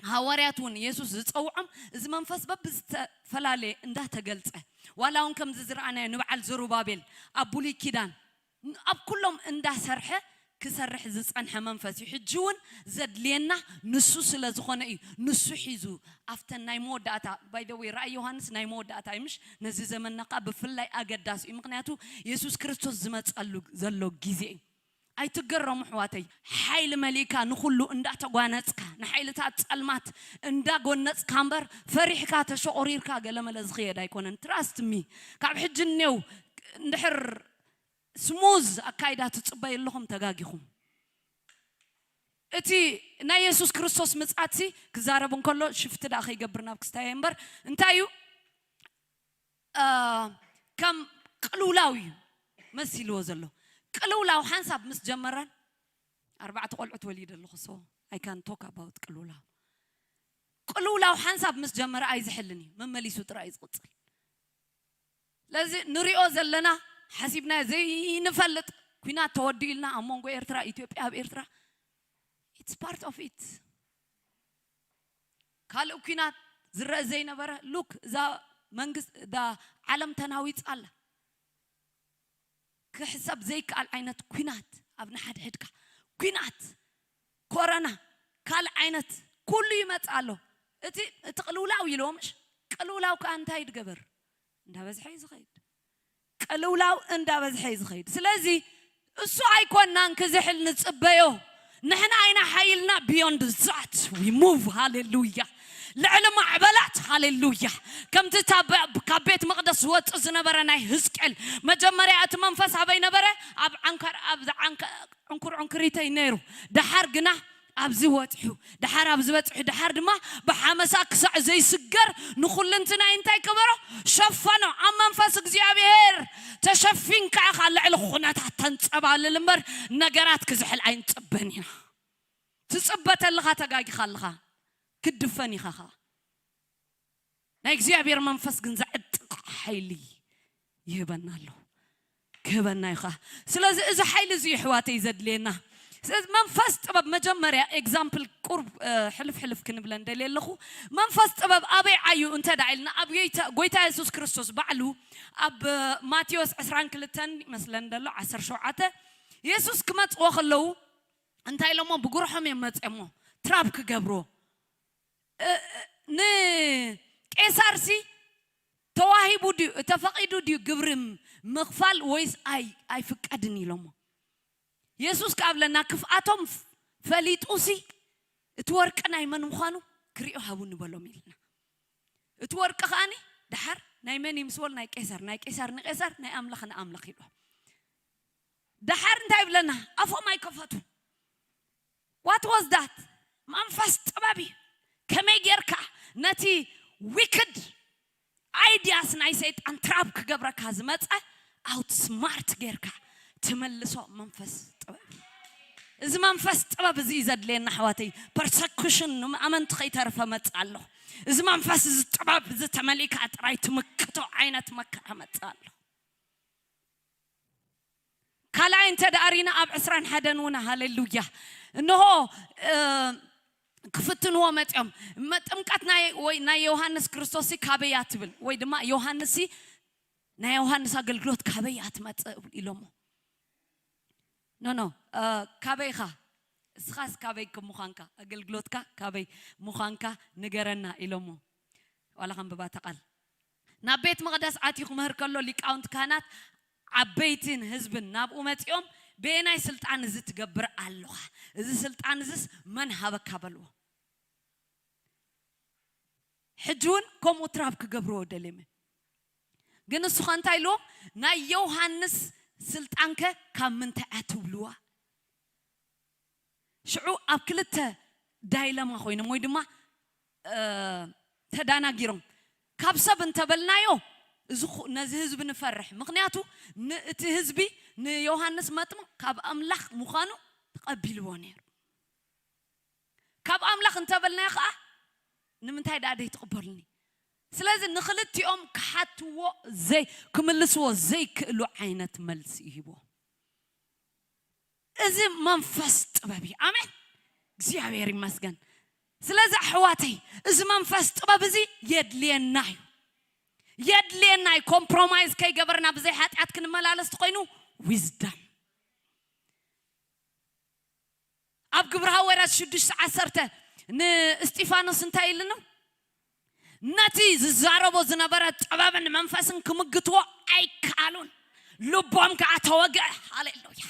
ሃዋርያት እውን የሱስ ዝጸውዖም እዚ መንፈስ በብዝተፈላለየ እንዳተገልጸ፣ ዋላ እውን ከምዚ ዝረኣናዮ ንበዓል ዘሩባቤል ኣብ ብሉይ ኪዳን ኣብ ኩሎም እንዳሰርሐ ክሰርሕ ዝጸንሐ መንፈስ እዩ። ሕጂ እውን ዘድልየና ንሱ ስለ ዝኾነ እዩ። ንሱ ሒዙ ኣብተን ናይ መወዳእታ፣ ባይ ዘ ወይ፣ ራእይ ዮሃንስ ናይ መወዳእታ እዩ፣ ምሽ? ነዚ ዘመንና ከዓ ብፍላይ ኣገዳሲ እዩ። ምክንያቱ የሱስ ክርስቶስ ዝመጸሉ ዘሎ ግዜ እዩ። ኣይትገረሙ ኣሕዋተይ። ሓይሊ መሊእካ ንኹሉ እንዳተጓነጽካ፣ ንሓይልታት ጸልማት እንዳጎነጽካ እምበር፣ ፈሪሕካ ተሸቑሪርካ ገለመለ ዝኽየድ ኣይኮነን። ትራስት ሚ። ካብ ሕጂ እኔው እንድሕር ስሙዝ ኣካይዳ ትጽበዩ ኣለኹም፣ ተጋጊኹም። እቲ ናይ የሱስ ክርስቶስ ምጻትሲ ክዛረብ እንከሎ ሽፍቲ ደኣ ከይገብር ናብ ክስታይ እምበር፣ እንታይ እዩ? እ፣ ከም ቅልውላው እዩ መሲልዎ ዘሎ። ቅልውላው ሓንሳብ ምስ ጀመረን፣ ኣርባዕተ ቆልዑት ወሊደ ኣለኹ፣ so I can talk about ቅልውላው። ቅልውላው ሓንሳብ ምስ ጀመረ ኣይዝሕልን እዩ፣ መመሊሱ ጥራይ እዩ ዝቕጽል። ስለዚ ንሪኦ ዘለና፣ ሓሲብናዮ ዘይንፈልጥ ኲናት ተወዲኡ ኢልና ኣብ መንጎ ኤርትራ፣ ኢትዮጵያ ኣብ ኤርትራ፣ it's part of it። ካልእ ኲናት ዝረአ ዘይነበረ፣ ሉክ፣ እዛ መንግስት፣ እዛ ዓለም ተናዊጻ ኣላ። ክሕሰብ ዘይከኣል ዓይነት ኲናት ኣብ ንሓድሕድካ፣ ኲናት፣ ኮረና፣ ካልእ ዓይነት ኩሉ ይመጽእ ኣሎ። እቲ፣ እቲ ቅልውላው ኢልዎ፣ ምሽ? ቅልውላው ከኣ እንታይ ይድገበር? እንዳበዝሐ እዩ ዝኸይድ። ቅልውላው እንዳበዝሐ እዩ ዝኸይድ። ስለዚ እሱ ኣይኮናን ክዝሕል ንጽበዮ። ንሕና ኢና ሓይልና beyond that we move። ሃሌሉያ። ልዕሊ ማዕበላት፣ ሃሌሉያ። ከምቲ እታ በ-፣ ካብ ቤት መቕደስ ዝወጽእ ዝነበረ ናይ ህዝቅኤል፣ መጀመርያ እቲ መንፈስ ኣበይ ነበረ? ኣብ ዓንከር፣ ኣብ ዝዓንከ-፣ ዕንኩር ዕንክሪተይ ነይሩ። ደሓር ግና ኣብዚ ወጽሑ፣ ደሓር ኣብዚ በጽሑ፣ ደሓር ድማ ብሓመሳ ክሳዕ ዘይስገር ንኹልንትናይ እንታይ ገበሮ? ሸፈኖ። ኣብ መንፈስ እግዚኣብሔር ተሸፊንካ ኢኻ ልዕሊ ኩነታት ተንጸባልል እምበር፣ ነገራት ክዝሕል ኣይንጽበን ኢና። ትጽበ ተለኻ ተጋጊኻ ኣለኻ፣ ክትድፈን ኢኻ ኸኣ። ናይ እግዚኣብሔር መንፈስ ግን ዘዕጥቕ ሓይሊ ይህበና ኣሎ፣ ክህበና እዩ ኸኣ። ስለዚ እዚ ሓይሊ እዚ እዩ፣ ኣሕዋተይ፣ ዘድልየና። ስለዚ መንፈስ ጥበብ፣ መጀመርያ ኤግዛምፕል ቁርብ፣ እ፣ ሕልፍ ሕልፍ ክንብለ እንደልየ ኣለኹ። መንፈስ ጥበብ ኣበይ ዓዩ እንተ ደኣ ኢልና፣ ኣብ ጎይታ፣ ጎይታ የሱስ ክርስቶስ ባዕሉ ኣብ፣ እ፣ ማቴዎስ ዕስራን ክልተን ይመስለን ዘሎ፣ ዓሰርተ ሸውዓተ፣ የሱስ ክመጽዎ ከለዉ እንታይ ኢሎሞ? ብጉርሖም እዮም መጽዮሞ፣ ትራፕ ክገብርዎ። እ፣ እ፣ ንቄሳርሲ ተዋሂቡ ድዩ፣ ተፈቒዱ ድዩ ግብሪ ም-፣ ምኽፋል ወይስ ኣይ-፣ ኣይፍቀድን ኢሎሞ? የሱስ ከኣ ብለና፣ ክፍኣቶም ፍ-፣ ፈሊጡሲ እቲ ወርቂ ናይ መን ምዃኑ ክሪኦ ሃቡኒ በሎም ኢልና። እቲ ወርቂ ከኣኒ ደሓር ናይ መን እዩ ምስ በሉ፣ ናይ ቄሳር፣ ናይ ቄሳር ንቄሳር፣ ናይ ኣምላኽ ንኣምላኽ ኢሉ። ደሓር እንታይ ይብለና? ኣፎም ኣይከፈቱን። What was that? መንፈስ ጥበብ እዩ። ከመይ ጌርካ ነቲ ዊክድ ኣይዲያስ ናይ ሰይጣን ትራፕ ክገብረካ ዝመጸ ኣውት ስማርት ጌርካ ትመልሶ መንፈስ ጥበብ እዩ። እዚ መንፈስ ጥበብ እዚ እዩ ዘድልየና ኣሕዋተይ። ፐርሰኩሽን ንኣመንቲ ከይተርፈ መጽእ ኣሎ። እዚ መንፈስ እዚ ጥበብ እዚ ተመሊእካ ጥራይ ትምክቶ ዓይነት መከራ መጽእ ኣሎ። ካልኣይ እንተ ደኣ ሪና ኣብ ዕስራን ሓደን እውን፣ ሃሌሉያ፣ እንሆ፣ እ፣ ክፍትንዎ መጺኦም። መ-፣ ጥምቀት ናይ፣ ወይ ናይ ዮሃንስ ክርስቶስሲ ካበይ እያ ትብል? ወይ ድማ ዮሃንስሲ፣ ናይ ዮሃንስ ኣገልግሎት ካበይ እያ ትመጽእ ኢሎሞ። ኖ፣ ኖ፣ እ፣ ካበይ ኢኻ? እስኻስ ካበይ ከም ምዃንካ፣ ኣገልግሎትካ ካበይ ምዃንካ ንገረና ኢሎሞ። ዋላ ከንብባ እታ ቃል። ናብ ቤት መቕደስ ኣትዩ ክምህር ከሎ ሊቃውንቲ ካህናት ዓበይትን ህዝብን ናብኡ መጺኦም፣ "በየናይ ስልጣን እዚ ትገብር ኣለኻ? እዚ ስልጣን እዝስ መን ሃበካ?" በልዎ። ሕጂ እውን ከምኡ ትራፕ ክገብርዎ ደልዮም። ግን ንሱ ኸ እንታይ ኢልዎም? "ናይ ዮሃንስ ስልጣንከ ካብ ምንታይ እያ ትብልዋ?" ሽዑ ኣብ ክልተ ዳይለማ ኮይኖም ወይ ድማ፣ እ፣ ተዳናጊሮም። ካብ ሰብ እንተበልናዮ፣ እዚ ኹ-፣ ነዚ ህዝቢ ንፈርሕ። ምኽንያቱ ን-፣ እቲ ህዝቢ ንዮሃንስ መጥምቕ ካብ ኣምላኽ ምዃኑ ተቐቢልዎ ነይሩ። ካብ ኣምላኽ እንተበልናዮ ኸኣ፣ ንምንታይ ደኣ ዘይትቕበሉኒ? ስለዚ ንኽልቲኦም ክሓትዎ ዘይ-፣ ክምልስዎ ዘይክእሉ ዓይነት መልሲ እዩ ሂብዎ። እዚ መንፈስ ጥበብ እዩ። ኣሜን። እግዚኣብሔር ይመስገን። ስለዚ ኣሕዋተይ፣ እዚ መንፈስ ጥበብ እዚ የድልየና እዩ። የድልየና እዩ። ኮምፕሮማይዝ ከይገበርና ብዘይ ሓጢኣት ክንመላለስ ተኮይኑ፣ ዊዝደም። ኣብ ግብሪ ሃዋርያት ሽዱሽተ ዓሰርተ ንእስጢፋኖስ እንታይ ኢሉ ነው? ነቲ ዝዛረቦ ዝነበረ ጥበብን መንፈስን ክምግትዎ ኣይከኣሉን፣ ልቦም ከዓ ተወግአ። ሃሌሉያ።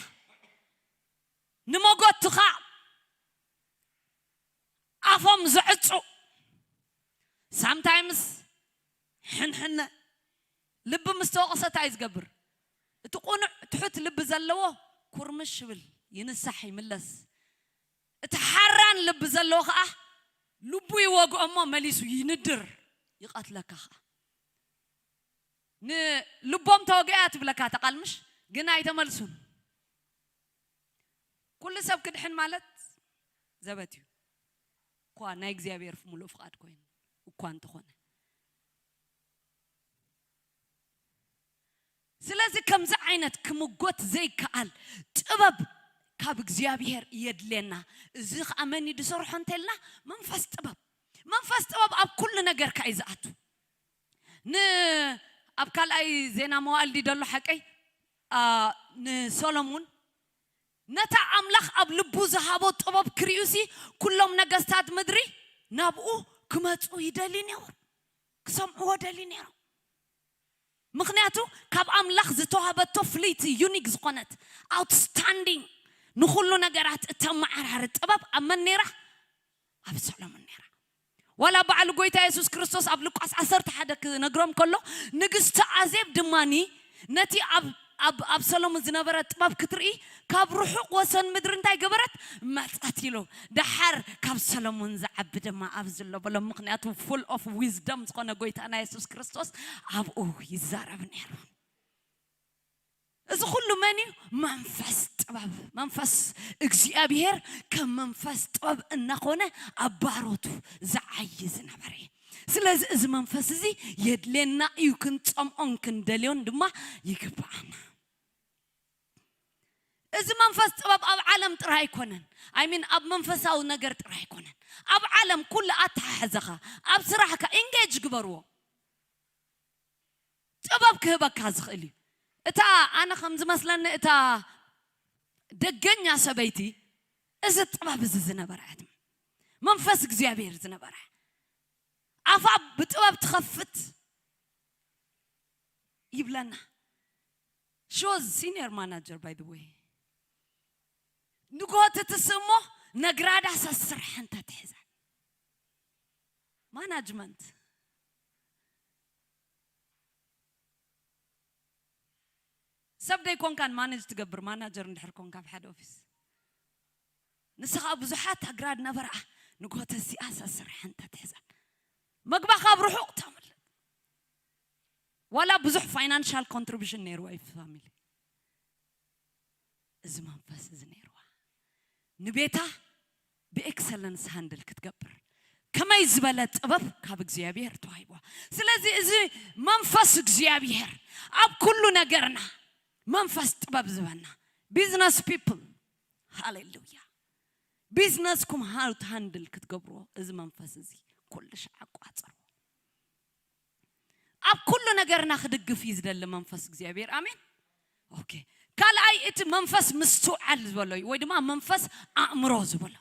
ንመጎትኻ ኣፎም ዝዕጹ፣ ሳምታይምስ ሕንሕነ። ልቢ ምስ ተወቕሰ እንታይ ዝገብር? እቲ ቁኑዕ ትሑት ልቢ ዘለዎ ኩርምሽ ይብል፣ ይንሳሕ፣ ይምለስ። እቲ ሓራን ልቢ ዘለዎ ከዓ ልቡ ይወግኦ እሞ መሊሱ ይንድር፣ ይቐትለካ ከዓ። ንልቦም ተወግአ ትብለካ እታ ቃል፣ ምሽ ግን ኣይተመልሱን። ኩሉ ሰብ ክድሕን ማለት ዘበት እዩ። እኳ ናይ እግዚኣብሔር ሙሉእ ፍቓድ ኮይኑ እኳ እንተኾነ። ስለዚ ከምዚ ዓይነት ክምጎት ዘይከኣል ጥበብ ካብ እግዚኣብሔር የድልየና። እዚ ኸኣ መን እዩ ዝሰርሖ እንተልና፣ መንፈስ ጥበብ። መንፈስ ጥበብ ኣብ ኩሉ ነገርካ እዩ ዝኣቱ። ን-፣ ኣብ ካልኣይ ዜና መዋዕል ድዩ ዘሎ ሓቀይ? ኣ፣ ንሰሎሙን ነታ ኣምላኽ ኣብ ልቡ ዝሃቦ ጥበብ ክርእዩሲ፣ ኩሎም ነገስታት ምድሪ ናብኡ ክመጹ ይደልዩ ነይሮም፣ ክሰምዕዎ ደልዩ ነይሮም። ምኽንያቱ ካብ ኣምላኽ ዝተዋህበቶ ፍልይቲ፣ ዩኒክ ዝኾነት፣ ኣውትስታንዲንግ፣ ንኹሉ ነገራት እተመዓራሪ ጥበብ ኣብ መን ነይራ? ኣብ ሰሎሞን ነይራ። ዋላ በዓል ጎይታ የሱስ ክርስቶስ ኣብ ሉቃስ ዓሰርተ ሓደ ክነግሮም ከሎ፣ ንግስቲ ኣዜብ ድማኒ ነቲ ኣብ፣ ኣብ፣ ኣብ ሰሎሞን ዝነበረ ጥበብ ክትርኢ ካብ ርሑቕ ወሰን ምድሪ እንታይ ገበረት? መጸት ኢሉ። ደሓር ካብ ሰሎሞን ዝዓቢ ድማ ኣብዚ ኣሎ በሎም። ምኽንያቱ ፉል ኦፍ ዊዝደም ዝኾነ ጎይታና የሱስ ክርስቶስ ኣብኡ ይዛረብ ነይሩ። እዚ ኩሉ መን እዩ? መንፈስ ጥበብ። መንፈስ እግዚኣብሔር ከም መንፈስ ጥበብ እናኾነ ኣብ ባሮቱ ዝዓዪ ዝነበረ እዩ። ስለዚ እዚ መንፈስ እዚ የድልየና እዩ፣ ክንጸምኦን ክንደልዮን ድማ ይግብኣና። እዚ መንፈስ ጥበብ ኣብ ዓለም ጥራይ ኣይኮነን። ኣይ ሚን፣ ኣብ መንፈሳዊ ነገር ጥራይ ኣይኮነን። ኣብ ዓለም ኩሉ ኣተሓሕዛኻ፣ ኣብ ስራሕካ ኢንጌጅ ግበርዎ። ጥበብ ክህበካ ዝኽእል እዩ። እታ ኣነ ከም ዝመስለኒ እታ ደገኛ ሰበይቲ እዚ ጥበብ እዚ ዝነበራ እያ። መንፈስ እግዚኣብሔር ዝነበራ። ኣፋ ብጥበብ ትኸፍት ይብለና። She was senior manager, by the way. ንግሆ ትትስእ እሞ ነግራዳ ሰስርሐን ተትሕዛ። ማናጅመንት። ሰብ ደይኮንካን ማኔጅ ትገብር፣ ማናጀር እንድሕር ኮንካ ኣብ ሓደ ኦፊስ። ንስኻ ብዙሓት ኣግራድ ነበራ፣ ንግሆ ተሲኣ ሰስርሐን ተትሕዘን። መግባኻ ኣብ ርሑቕ ተምልጥ። ዋላ ብዙሕ ፋይናንሻል ኮንትሪቢሽን ነይርዋ እዩ ፋሚሊ። እዚ መንፈስ እዚ ነይርዋ። ንቤታ ብኤክሰለንስ ሃንድል ክትገብር ከመይ ዝበለ ጥበብ ካብ እግዚኣብሔር ተዋሂብዋ። ስለዚ እዚ መንፈስ እግዚኣብሔር ኣብ ኩሉ ነገርና መንፈስ ጥበብ ዝበና። ቢዝነስ ፒፕል፣ ሃሌሉያ። ቢዝነስኩም ሃው ሃንድል ክትገብርዎ እዚ መንፈስ እዚ ኩሉ ሻዕ ኣቋጽርዎ። ኣብ ኩሉ ነገርና ክድግፍ እዩ ዝደሊ መንፈስ እግዚኣብሔር። ኣሜን። ኦኬ። ካልኣይ እቲ መንፈስ ምስትውዓል ዝበሎ እዩ፣ ወይ ድማ መንፈስ ኣእምሮ ዝበሎ።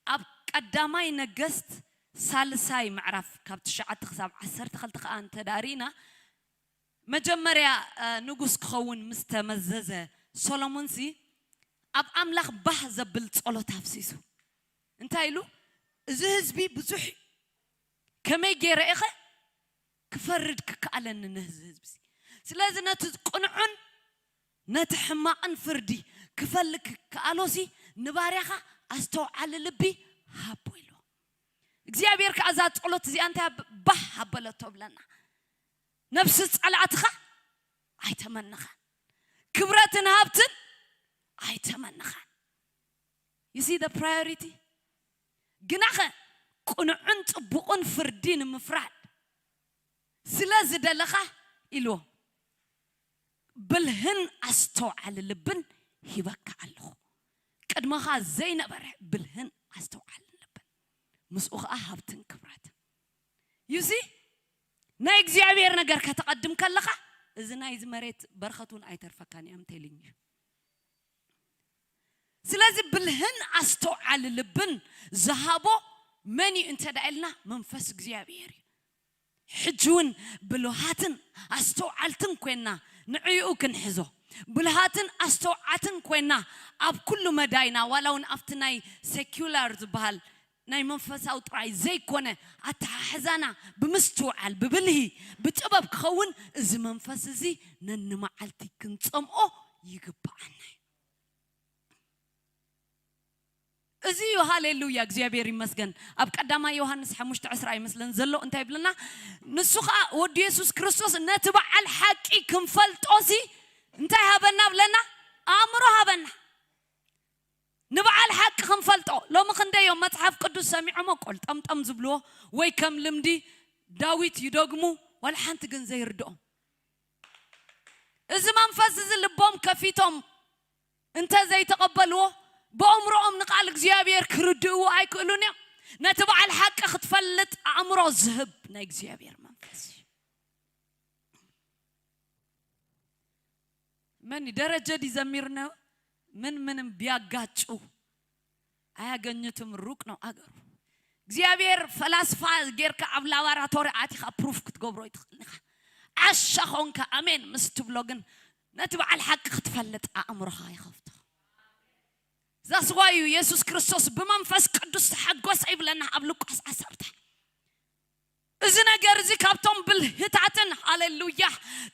ኣብ ቀዳማይ ነገስት ሳልሳይ ምዕራፍ ካብ ትሽዓተ ክሳብ ዓሰርተ ክልተ ከኣ እንተዳሪና፣ መጀመርያ፣ እ፣ ንጉስ ክኸውን ምስ ተመዘዘ ሰሎሞንሲ ኣብ ኣምላኽ ባህ ዘብል ጸሎት ኣፍሲሱ። እንታይ ኢሉ? እዚ ህዝቢ ብዙሕ እዩ። ከመይ ገይረ ኢኸ ክፈርድ ክከኣለኒ ነዚ ህዝቢ? ስለዚ ነቲ ቅኑዕን ነቲ ሕማቕን ፍርዲ ክፈልግ ክከኣሎሲ ንባርያኻ ኣስተውዓሊ ልቢ ሃቦ ኢሉ። እግዚኣብሔር ከኣ እዛ ጸሎት እዚኣ እንታይ ኣብ-፣ ባህ ኣበለቶ ብለና። ነብሲ ጸላእትኻ ኣይተመንኻን። ክብረትን ሃብትን ኣይተመንኻን። You see the priority? ግናኸ ቅኑዕን ጽቡቕን ፍርዲ ንምፍራድ ስለ ዝደለኻ ኢልዎ፣ ብልህን ኣስተውዓሊ ልብን ሂበካ ኣለኹ። ቅድመኻ ዘይነበረ ብልህን ኣስተውዓሊ ልብን። ምስኡ ኸዓ ሃብትን ክብረትን። You see? ናይ እግዚኣብሔር ነገር ከተቐድም ከለኻ፣ እዚ ናይዚ መሬት በረኸት እውን ኣይተርፈካን እዩ። I'm telling you። ስለዚ ብልህን ኣስተውዓሊ ልብን ዝሃቦ መን እዩ እንተ ደኣ ኢልና፣ መንፈስ እግዚኣብሔር እዩ። ሕጂ እውን ብልሃትን ኣስተውዓልትን ኮይና ንዕኡ ክንሕዞ፣ ብልሃትን ኣስተውዓትን ኮይና ኣብ ኩሉ መዳይና፣ ዋላ እውን ኣብቲ ናይ ሴኩላር ዝበሃል ናይ መንፈሳዊ ጥራይ ዘይኮነ ኣተሓሕዛና ብምስትውዓል፣ ብብልሂ፣ ብጥበብ ክኸውን፣ እዚ መንፈስ እዚ ነንመዓልቲ ክንጸምኦ ይግብኣና እዩ። እዚ እዩ። ሃሌሉያ፣ እግዚኣብሔር ይመስገን። ኣብ ቀዳማይ ዮሃንስ ሓሙሽተ ዕስራ ይመስለን ዘሎ፣ እንታይ ይብለና? ንሱ ኸዓ ወዲ የሱስ ክርስቶስ ነቲ በዓል ሓቂ ክንፈልጦ ሲ እንታይ ሃበና ብለና? ኣእምሮ ሃበና። ንበዓል ሓቂ ክንፈልጦ። ሎሚ ክንደይ እዮም መጽሓፍ ቅዱስ ሰሚዖሞ ቆልጠምጠም ዝብልዎ፣ ወይ ከም ልምዲ ዳዊት ይደግሙ፣ ዋላ ሓንቲ ግን ዘይርድኦም። እዚ መንፈስ እዚ ልቦም ከፊቶም እንተ ዘይተቐበልዎ፣ ብኣእምሮኦም ንቃል እግዚኣብሔር ክርድእዎ ኣይክእሉን እዮም። ነቲ በዓል ሓቂ ክትፈልጥ ኣእምሮ ዝህብ ናይ እግዚኣብሔር መንፈስ እዩ። መን ደረጀ ድዩ ዘሚርና? ምን ምንም ቢያጋጩ አያገኙትም፣ ሩቅ ነው አገሩ። እግዚኣብሔር ፈላስፋ ጌርካ ኣብ ላባራቶሪ ኣቲኻ ፕሩፍ ክትገብሮ ይትኽእል ኢኻ። ዓሻ ኾንካ ኣሜን ምስ ትብሎ ግን ነቲ በዓል ሓቂ ክትፈልጥ ኣእምሮኻ ይኸፍቶ። ዛስዋዩ የሱስ ክርስቶስ ብመንፈስ ቅዱስ ተሓጎሰ ይብለና ኣብ ሉቃስ ዓሰርተ። እዚ ነገር እዚ ካብቶም ብልህታትን፣ ሃሌሉያ፣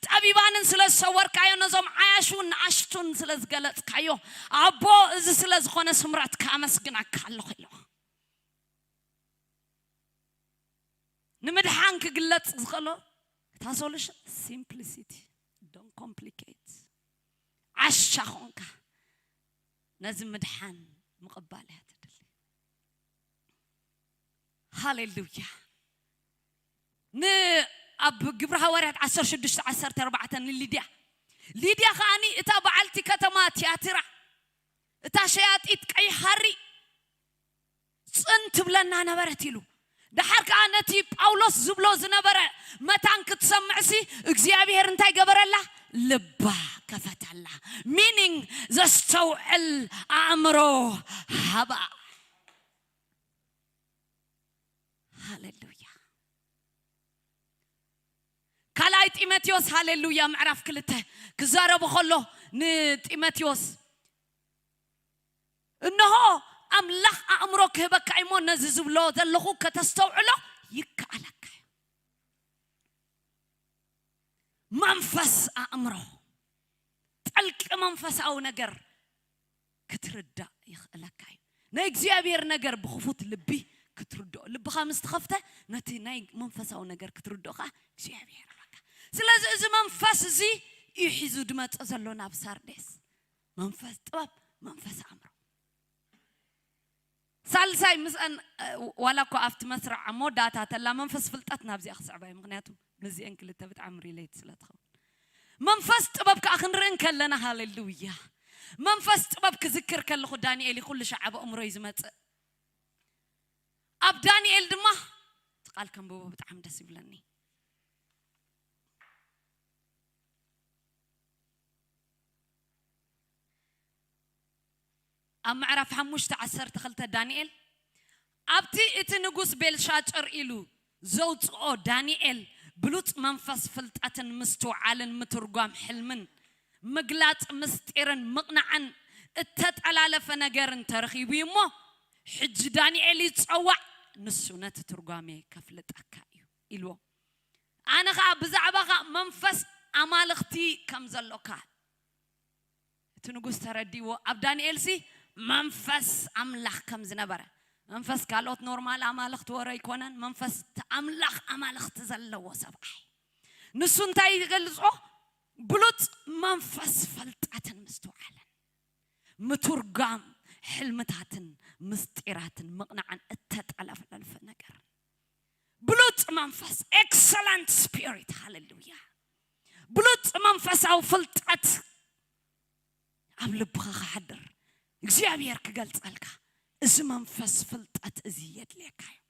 ጠቢባንን ስለ ዝሰወርካዮ፣ ነዞም ዓያሹን ንኣሽቱን ስለ ዝገለጽካዮ፣ ኣቦ፣ እዚ ስለ ዝኾነ ስምረትካ ኣመስግናካ ኣለኹ ኢሉ። ንምድሓን ክግለጽ ዝኽእሎ እታ ሶሉሽን ሲምፕሊሲቲ፣ don't complicate። ዓሻ ኾንካ ነዚ ምድሓን ምቕባል እያ ትደሊ። ሃሌሉያ። ን-፣ ኣብ ግብሪ ሃዋርያት ዓሰርተ ሽዱሽተ ዓሰርተ ኣርባዕተ ንሊድያ፣ ሊድያ ከኣኒ እታ በዓልቲ ከተማ ትያትራ፣ እታ ሸያጢት ቀይ ሃሪ ጽን ትብለና ነበረት ኢሉ። ደሓር ከኣ ነቲ ጳውሎስ ዝብሎ ዝነበረ መታን ክትሰምዕሲ እግዚኣብሔር እንታይ ገበረላ? ልባ ከፈተላ። ሚኒንግ ዘስተውዕል ኣእምሮ ሃባ። ሃሌሉያ። ካልኣይ ጢሞቴዎስ፣ ሃሌሉያ፣ ምዕራፍ ክልተ ክዛረቡ ከሎ ንጢሞቴዎስ፣ እንሆ ኣምላኽ ኣእምሮ ክህበካ እሞ ነዚ ዝብሎ ዘለኹ ከተስተውዕሎ ይከኣለካ እዩ። መንፈስ ኣእምሮ፣ ጥልቂ መንፈሳዊ ነገር ክትርዳእ ይኽእለካ እዩ። ናይ እግዚኣብሔር ነገር ብኽፉት ልቢ ክትርድኦ። ልብኻ ምስ ተኸፍተ ነቲ ናይ መንፈሳዊ ነገር ክትርድኦ ኸዓ እግዚኣብሔር ይረካ። ስለዚ እዚ መንፈስ እዚ እዩ ሒዙ ድመጽእ ዘሎ ናብ ሳርዴስ። መንፈስ ጥበብ፣ መንፈስ ኣእምሮ። ሳልሳይ ምስአን፣ እ፣ ዋላ እኮ ኣብቲ መስርዕ ኣብ መወዳእታ ተላ መንፈስ ፍልጠት ናብዚኣ ክስዕባ እዩ። ምኽንያቱ ምስዚአን ክልተ ብጣዕሚ ሪሌት ስለ ትኸውን። መንፈስ ጥበብ ከዓ ክንርኢ እንከለና፣ ሃሌሉያ፣ መንፈስ ጥበብ ክዝክር ከለኹ ዳንኤል እዩ ኩሉ ሻዕ ኣብ ኣእምሮይ ዝመጽእ። ኣብ ዳንኤል ድማ እቲ ቃል ከንብቦ ብጣዕሚ ደስ ይብለኒ። ኣብ ምዕራፍ ሓሙሽተ ዓሰርተ ክልተ ዳንኤል፣ ኣብቲ እቲ ንጉስ ቤልሻጭር ኢሉ ዘውጽኦ ዳንኤል ብሉጽ መንፈስ ፍልጠትን ምስትውዓልን ምትርጓም ሕልምን ምግላጽ ምስጢርን ምቕናዕን እተጠላለፈ ነገርን ተረኺቡ እዩ እሞ፣ ሕጂ ዳንኤል ይጸዋዕ፣ ንሱ ነቲ ትርጓሜ ከፍልጠካ እዩ ኢልዎ። ኣነ ኸኣ ብዛዕባኻ መንፈስ ኣማልኽቲ ከም ዘሎካ እቲ ንጉስ ተረዲእዎ፣ ኣብ ዳንኤልሲ መንፈስ ኣምላኽ ከም ዝነበረ፣ መንፈስ ካልኦት ኖርማል ኣማልኽቲ ወረ ኣይኮነን፣ መንፈስ እቲ ኣምላኽ ኣማልኽቲ ዘለዎ ሰብኣይ። ንሱ እንታይ ይገልጾ? ብሉጽ መንፈስ ፍልጠትን ምስትውዓልን፣ ምትርጓም ሕልምታትን ምስጢራትን ምቕናዕን እተጠለፍለልፈ ነገር። ብሉጽ መንፈስ፣ ኤክሰለንት ስፒሪት፣ ሃሌሉያ። ብሉጽ መንፈሳዊ ፍልጠት ኣብ ልብኻ ክሓድር፣ እግዚኣብሔር ክገልጸልካ፣ እዚ መንፈስ ፍልጠት እዚ የድልየካ እዩ።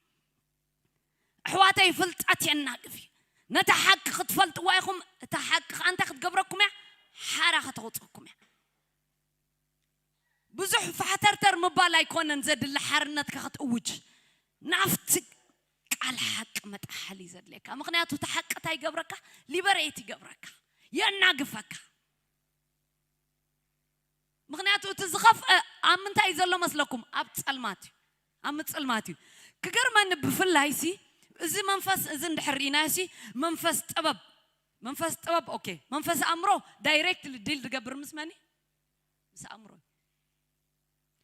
ኣሕዋተይ፣ ፍልጠት የናግፍ እዩ። ነታ ሓቂ ክትፈልጥዋ ኢኹም። እታ ሓቂ ከኣ እንታይ ክትገብረኩም እያ? ሓራ ከተውፀኩም እያ። ብዙሕ ፋሕተርተር ምባል ኣይኮነን ዘድሊ ሓርነትካ ክትእውጅ። ናብቲ ቃል ሓቂ መጥሓል እዩ ዘድልየካ። ምኽንያቱ እቲ ሓቂ እንታይ ይገብረካ? ሊበሬት ይገብረካ፣ የናግፈካ። ምኽንያቱ እቲ ዝኸፍአ ኣብ ምንታይ እዩ ዘሎ መስለኩም? ኣብ ጸልማት እዩ፣ ኣብ ምጽልማት እዩ። ክገርመኒ ብፍላይ ሲ እዚ መንፈስ እዚ እንድሕር ርኢናዮ ሲ መንፈስ ጥበብ፣ መንፈስ ጥበብ ኦኬ፣ መንፈስ ኣእምሮ ዳይሬክትሊ ዲል ዝገብር ምስ መን እዩ? ምስ ኣእምሮ እዩ።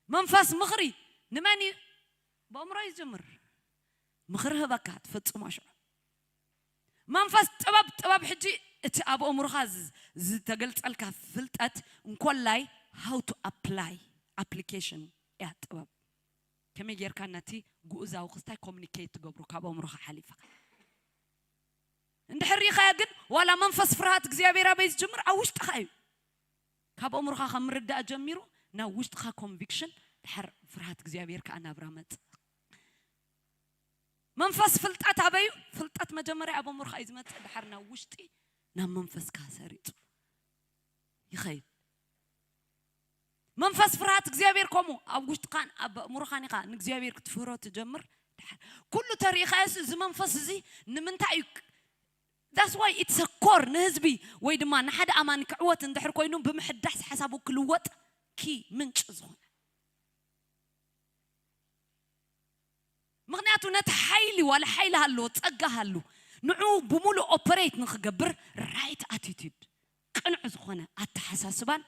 መንፈስ ምኽሪ ንመን እዩ? ብኣእምሮ እዩ ዝጅምር። ምኽሪ ህበካ ትፈጽሞ ሽዑ። መንፈስ ጥበብ፣ ጥበብ ሕጂ እቲ ኣብ ኣእምሮኻ ዝ- ዝተገልጸልካ ፍልጠት እንኮላይ how to apply application እያ ጥበብ። ከመይ ጌርካ ነቲ ግኡዛዊ ክስታይ ኮሚኒኬት ትገብሮ ካብ ኣእምሮኻ ሓሊፍካ እንድሕር ርኢኻያ ግን ዋላ መንፈስ ፍርሃት እግዚኣብሔር ኣበይ ዝጅምር? ኣብ ውሽጥኻ እዩ። ካብ ኣእምሮኻ ካብ ምርዳእ ጀሚሩ ናብ ውሽጥኻ ኮንቪክሽን፣ ድሓር ፍርሃት እግዚኣብሔር ከዓ ናብራ መጽእ። መንፈስ ፍልጠት ኣበዩ? ፍልጠት መጀመርያ ኣብ ኣእምሮኻ እዩ ዝመጽእ፣ ድሓር ናብ ውሽጢ ናብ መንፈስካ ሰሪጹ ይኸይድ። መንፈስ ፍርሃት እግዚኣብሔር ከምኡ ኣብ ውሽጥኻን ኣብ ኣእምሮኻን ኢኻ ንእግዚኣብሔር ክትፍህሮ ትጀምር። ድሓር ኩሉ ተሪኢኻዮስ እዚ መንፈስ እዚ ንምንታይ እዩ? That's why it's a core ንህዝቢ ወይ ድማ ንሓደ ኣማኒ ክዕወት እንድሕር ኮይኑ ብምሕዳስ ሓሳቡ ክልወጥ ኪ ምንጭ ዝኾነ። ምኽንያቱ ነቲ ሓይሊ ዋላ ሓይሊ ሃለዎ ጸጋ ሃሉ ንዑ ብምሉእ ኦፐሬት ንኽገብር ራይት ኣቲቲድ ቅኑዕ ዝኾነ ኣተሓሳስባን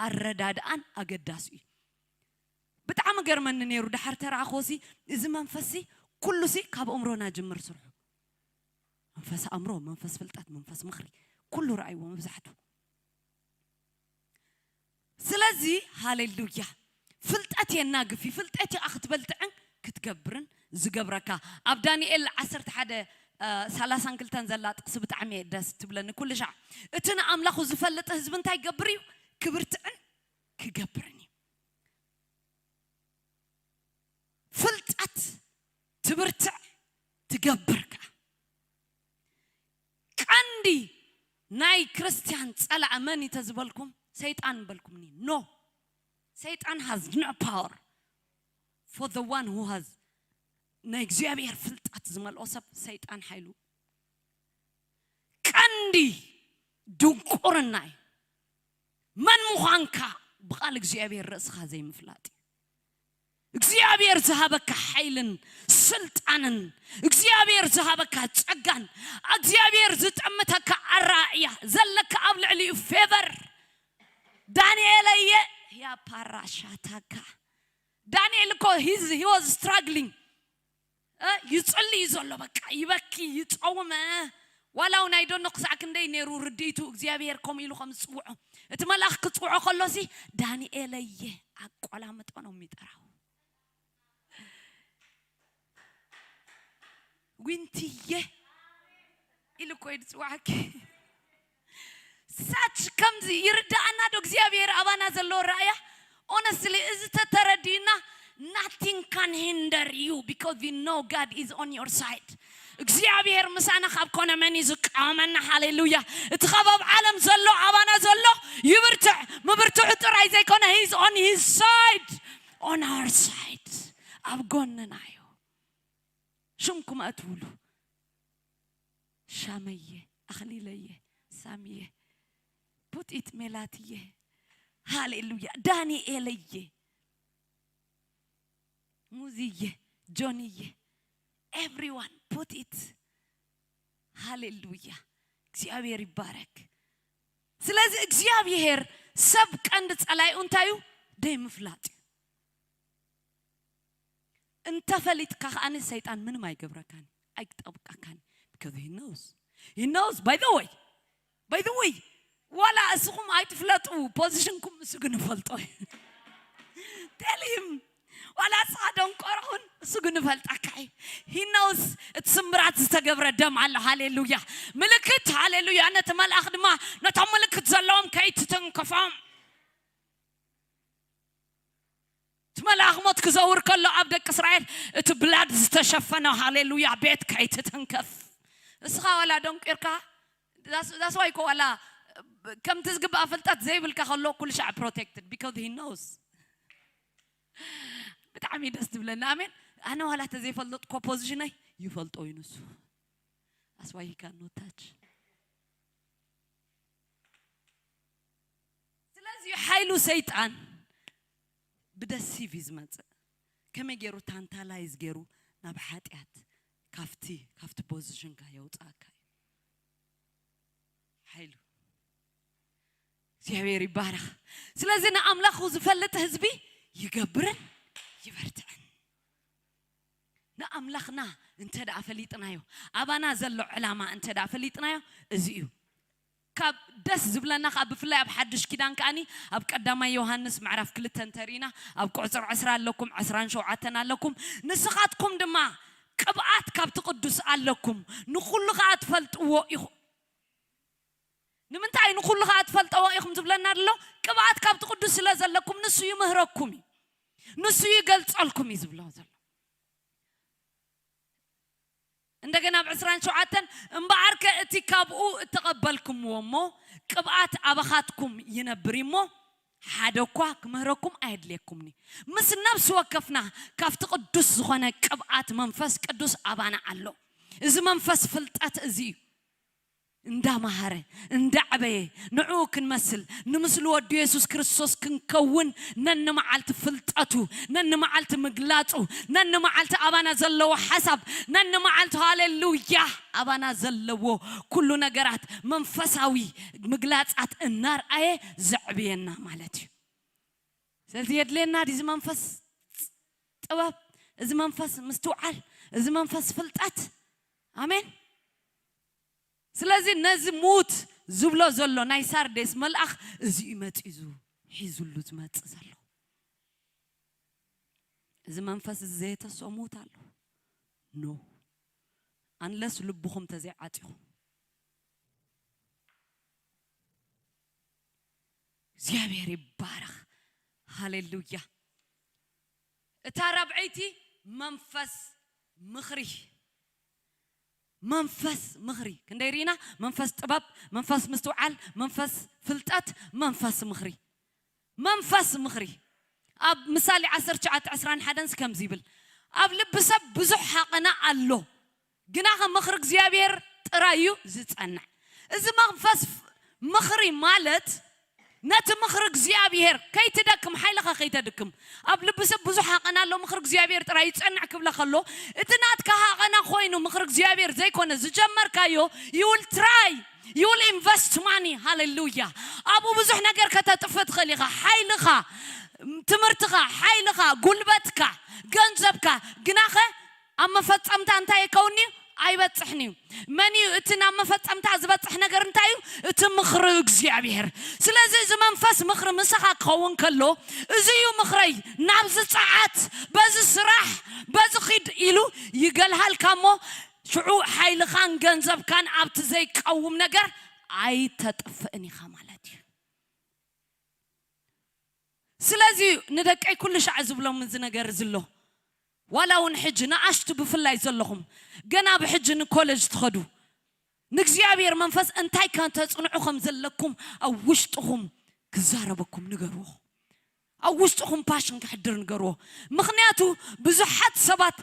ኣረዳድኣን ኣገዳሲ እዩ። ብጣዕሚ ገርመኒ ነይሩ ድሓር ተረኣኽዎ ሲ እዚ መንፈስ ሲ ኩሉ ሲ ካብ ኣእምሮና ጅምር ስርሑ። መንፈስ ኣእምሮ፣ መንፈስ ፍልጠት፣ መንፈስ ምኽሪ ኩሉ ረኣይዎ መብዛሕቱ። ስለዚ ሃሌሉያ ፍልጠት የናግፍ እዩ። ፍልጠት ይኣ ክትበልጥዕን ክትገብርን ዝገብረካ ኣብ ዳንኤል ዓሰርተ ሓደ ሰላሳን ክልተን ዘላ ጥቕሲ ብጣዕሚ እየ ደስ ትብለኒ ኩሉ ሻዕ። እቲ ንኣምላኹ ዝፈልጥ ህዝቢ እንታይ ይገብር እዩ? ክብርትዕን ክገብርን እዩ። ፍልጠት ትብርትዕ ትገብር ከኣ። ቀንዲ ናይ ክርስትያን ጸላእ መን እዩ ተዝበልኩም? ሰይጣን በልኩምኒ። No, ሰይጣን has no power for the one who has ናይ እግዚኣብሔር ፍልጠት ዝመልኦ ሰብ ሰይጣን ሓይሉ ቀንዲ ድንቁርና እዩ። መን ምዃንካ ብቓል እግዚኣብሔር ርእስኻ ዘይምፍላጥ እዩ። እግዚኣብሔር ዝሃበካ ሓይልን ስልጣንን እግዚኣብሔር ዝሃበካ ጸጋን እግዚኣብሔር ዝጠምተካ ኣረኣእያ ዘለካ ኣብ ልዕሊኡ ፌቨር ዳንኤለየ ያፓራሻታካ ዳንኤል እኮ he was struggling ይጽሊ እዩ ዘሎ በቃ ይበኪ ይጸውም ዋላው ናይ ደኖ ክሳዕ ክንደይ ነይሩ ርድኢቱ እግዚኣብሔር ከምኡ ኢሉ ከም ዝጽውዖ እቲ መልኣኽ ክጽውዖ ከሎሲ ዳንኤለየ ኣቆላምጦ ነው የሚጠራው ዊንትየ ኢሉ እኮ እዩ ዝጽዋዓኪ ሳች ከምዚ ይርዳኣና ዶ እግዚኣብሔር ኣባና ዘለዎ ራእያ ኦነስትሊ እዚ ተተረዲእና nothing can hinder you because you know God is on your side እግዚኣብሔር ምሳና ካብ ኮነ መን እዩ ዝቃወመና ሃሌሉያ እቲ ከባብ ዓለም ዘሎ ኣባና ዘሎ ይብርትዕ ምብርትዑ ጥራይ ዘይኮነ he's on his side on our side ኣብ ጎንና እዩ ሽምኩም ኣትውሉ ሻመየ ኣኽሊለየ ሳምየ ፑቲት ሜላትየ ሃሌሉያ ዳንኤለየ ሙዝየ ጆንየ everyone ፑቲት ሃሌሉያ እግዚኣብሔር ይባረክ ስለዚ እግዚኣብሔር ሰብ ቀንዲ ጸላይኡ እንታይ እዩ ደይ ምፍላጥ እዩ እንተፈሊጥካ ከኣኒ ሰይጣን ምንም ኣይገብረካን ኣይጠብቀካን because he knows he knows by the way by the way ዋላ እስኹም ኣይትፍለጡ position ኩም እሱ ግን ይፈልጦ tell him ዋላ እስኻ ደንቆሮኹን እሱ ግን ይፈልጣካ he knows እቲ ስምራት ዝተገብረ ደም ኣሎ ሃሌሉያ ምልክት ሃሌሉያ ነቲ መልኣኽ ድማ ነቶም ምልክት ዘለዎም ከይትትንክፎም እቲ መልኣኽ ሞት ክዘውር ከሎ ኣብ ደቂ እስራኤል እቲ ብላድ ዝተሸፈነ ሃሌሉያ ቤት ከይትትንከፍ። እስኻ ዋላ ደንቂርካ ዛስዋይ ኮ ዋላ ከምቲ ዝግባእ ፍልጠት ዘይብልካ ከሎ ኩሉ ሻዕ protected because he knows። ብጣዕሚ ደስ ትብለኒ። ኣሜን። ኣነ ዋላ ተዘይፈልጥኮ ፖዚሽነይ ይፈልጦ እዩ ንሱ። ኣስዋይ ካኖታች ስለዚ ሓይሉ ሰይጣን ብደሲቭ እዩ ዝመፅእ። ከመይ ገይሩ ታንታላይዝ ገይሩ ናብ ሓጢኣት ካብቲ ካብቲ ፖዚሽንካ የውፅኣካ እዩ ሓይሉ። እግዚኣብሔር ይባረኽ። ስለዚ ንኣምላኹ ዝፈልጥ ህዝቢ ይገብርን ይበርትዕን። ንኣምላኽና እንተ ደኣ ፈሊጥናዮ፣ ኣባና ዘሎ ዕላማ እንተ ደኣ ፈሊጥናዮ፣ እዚ እዩ ካብ ደስ ዝብለና። ካብ ብፍላይ ኣብ ሓድሽ ኪዳን ከኣኒ ኣብ ቀዳማይ ዮሃንስ ምዕራፍ ክልተ እንተሪና ኣብ ቁፅር ዕስራ ኣለኩም፣ ዕስራን ሸውዓተን ኣለኩም። ንስኻትኩም ድማ ቅብኣት ካብቲ ቅዱስ ኣለኩም፣ ንኹሉ ከኣ ትፈልጥዎ ኢኹም። ንምንታይ ንኹሉ ከኣ ትፈልጠዎ ኢኹም ዝብለና ኣሎ? ቅብኣት ካብቲ ቅዱስ ስለ ዘለኩም ንሱ ይምህረኩም እዩ፣ ንሱ ይገልጸልኩም እዩ ዝብሎ ዘሎ። እንደገና ኣብ ዕስራን ሸውዓተን እምበኣርከ እቲ ካብኡ እተቐበልኩምዎ እሞ ቅብኣት ኣባኻትኩም ይነብር እሞ ሓደ እኳ ክምህረኩም ኣየድልየኩምኒ። ምስ ነፍሲ ወከፍና ካብቲ ቅዱስ ዝኾነ ቅብኣት መንፈስ ቅዱስ ኣባና ኣሎ። እዚ መንፈስ ፍልጠት እዚ እዩ። እንዳመሃረ እንዳዕበየ ንዕኡ ክንመስል ንምስሊ ወዱ የሱስ ክርስቶስ ክንከውን ነንመዓልቲ ፍልጠቱ ነንመዓልቲ ምግላጹ ነንመዓልቲ ኣባና ዘለዎ ሓሳብ ነንመዓልቲ ሃሌሉያ ኣባና ዘለዎ ኩሉ ነገራት መንፈሳዊ ምግላጻት እናርኣየ ዘዕብየና ማለት እዩ። ስለዚ የድልየና ድዩ እዚ መንፈስ ጥበብ፣ እዚ መንፈስ ምስትውዓል፣ እዚ መንፈስ ፍልጠት? ኣሜን። ስለዚ ነዚ ሙት ዝብሎ ዘሎ ናይ ሳርዴስ መልኣኽ እዚ እዩ መፂዙ ሒዙሉ ዝመፅእ ዘሎ። እዚ መንፈስ እዚ ዘየተስኦ ሙት ኣሎ? ኖ። ኣንለስ ልብኹም ተዘይዓፂኹም። እግዚኣብሔር ይባረኽ። ሃሌሉያ። እታ ራብዐይቲ መንፈስ ምኽሪ። መንፈስ ምኽሪ ክንደይ ርኢና? መንፈስ ጥበብ፣ መንፈስ ምስትውዓል፣ መንፈስ ፍልጠት፣ መንፈስ ምኽሪ። መንፈስ ምኽሪ ኣብ ምሳሌ ዓሰርተ ትሽዓተ ዕስራን ሓደን ከምዚ ይብል፣ ኣብ ልቢ ሰብ ብዙሕ ሓቐና ኣሎ፣ ግናኸ ምኽሪ እግዚኣብሔር ጥራይ እዩ ዝጸንዕ። እዚ መንፈስ ምኽሪ ማለት ነቲ ምኽሪ እግዚኣብሔር ከይትደክም፣ ሓይልኻ ከይተድክም፣ ኣብ ልቢ ሰብ ብዙሕ ሃቐና ኣሎ፣ ምኽሪ እግዚኣብሔር ጥራይ ይጸንዕ ክብለ ከሎ፣ እቲ ናትካ ሃቐና ኮይኑ ምኽሪ እግዚኣብሔር ዘይኮነ ዝጀመርካዮ፣ you will try, you will invest money። ሃሌሉያ። ኣብኡ ብዙሕ ነገር ከተጥፍእ ትኽእል ኢኻ፣ ሓይልኻ፣ ትምህርትኻ፣ ሓይልኻ፣ ጉልበትካ፣ ገንዘብካ፣ ግናኸ ኣብ መፈጸምታ እንታይ ይከውን እዩ? ኣይበጽሕን እዩ። መን እዩ እቲ ናብ መፈጸምታ ዝበጽሕ ነገር? እንታይ እዩ? እቲ ምኽሪ እግዚኣብሔር። ስለዚ እዚ መንፈስ ምኽሪ ምሳኻ ክኸውን ከሎ፣ እዚ እዩ ምኽረይ፣ ናብዚ ጸዓት፣ በዚ ስራሕ፣ በዚ ኺድ ኢሉ ይገልሃልካ እሞ፣ ሽዑ ሓይልኻን ገንዘብካን ኣብቲ ዘይቀውም ነገር ኣይተጥፍእን ኢኻ ማለት እዩ። ስለዚ ንደቀይ ኩሉ ሻዕ ዝብሎም እዚ ነገር እዚ ኣሎ። ዋላ እውን ሕጂ ንኣሽቱ ብፍላይ ዘለኹም ገና ብሕጂ ንኮሌጅ ትኸዱ፣ ንእግዚኣብሔር መንፈስ እንታይ ከተጽንዑ ከም ዘለኩም ኣብ ውሽጥኹም ክዛረበኩም ንገርዎ። ኣብ ውሽጥኹም ፓሽን ክሕድር ንገርዎ። ምኽንያቱ ብዙሓት ሰባት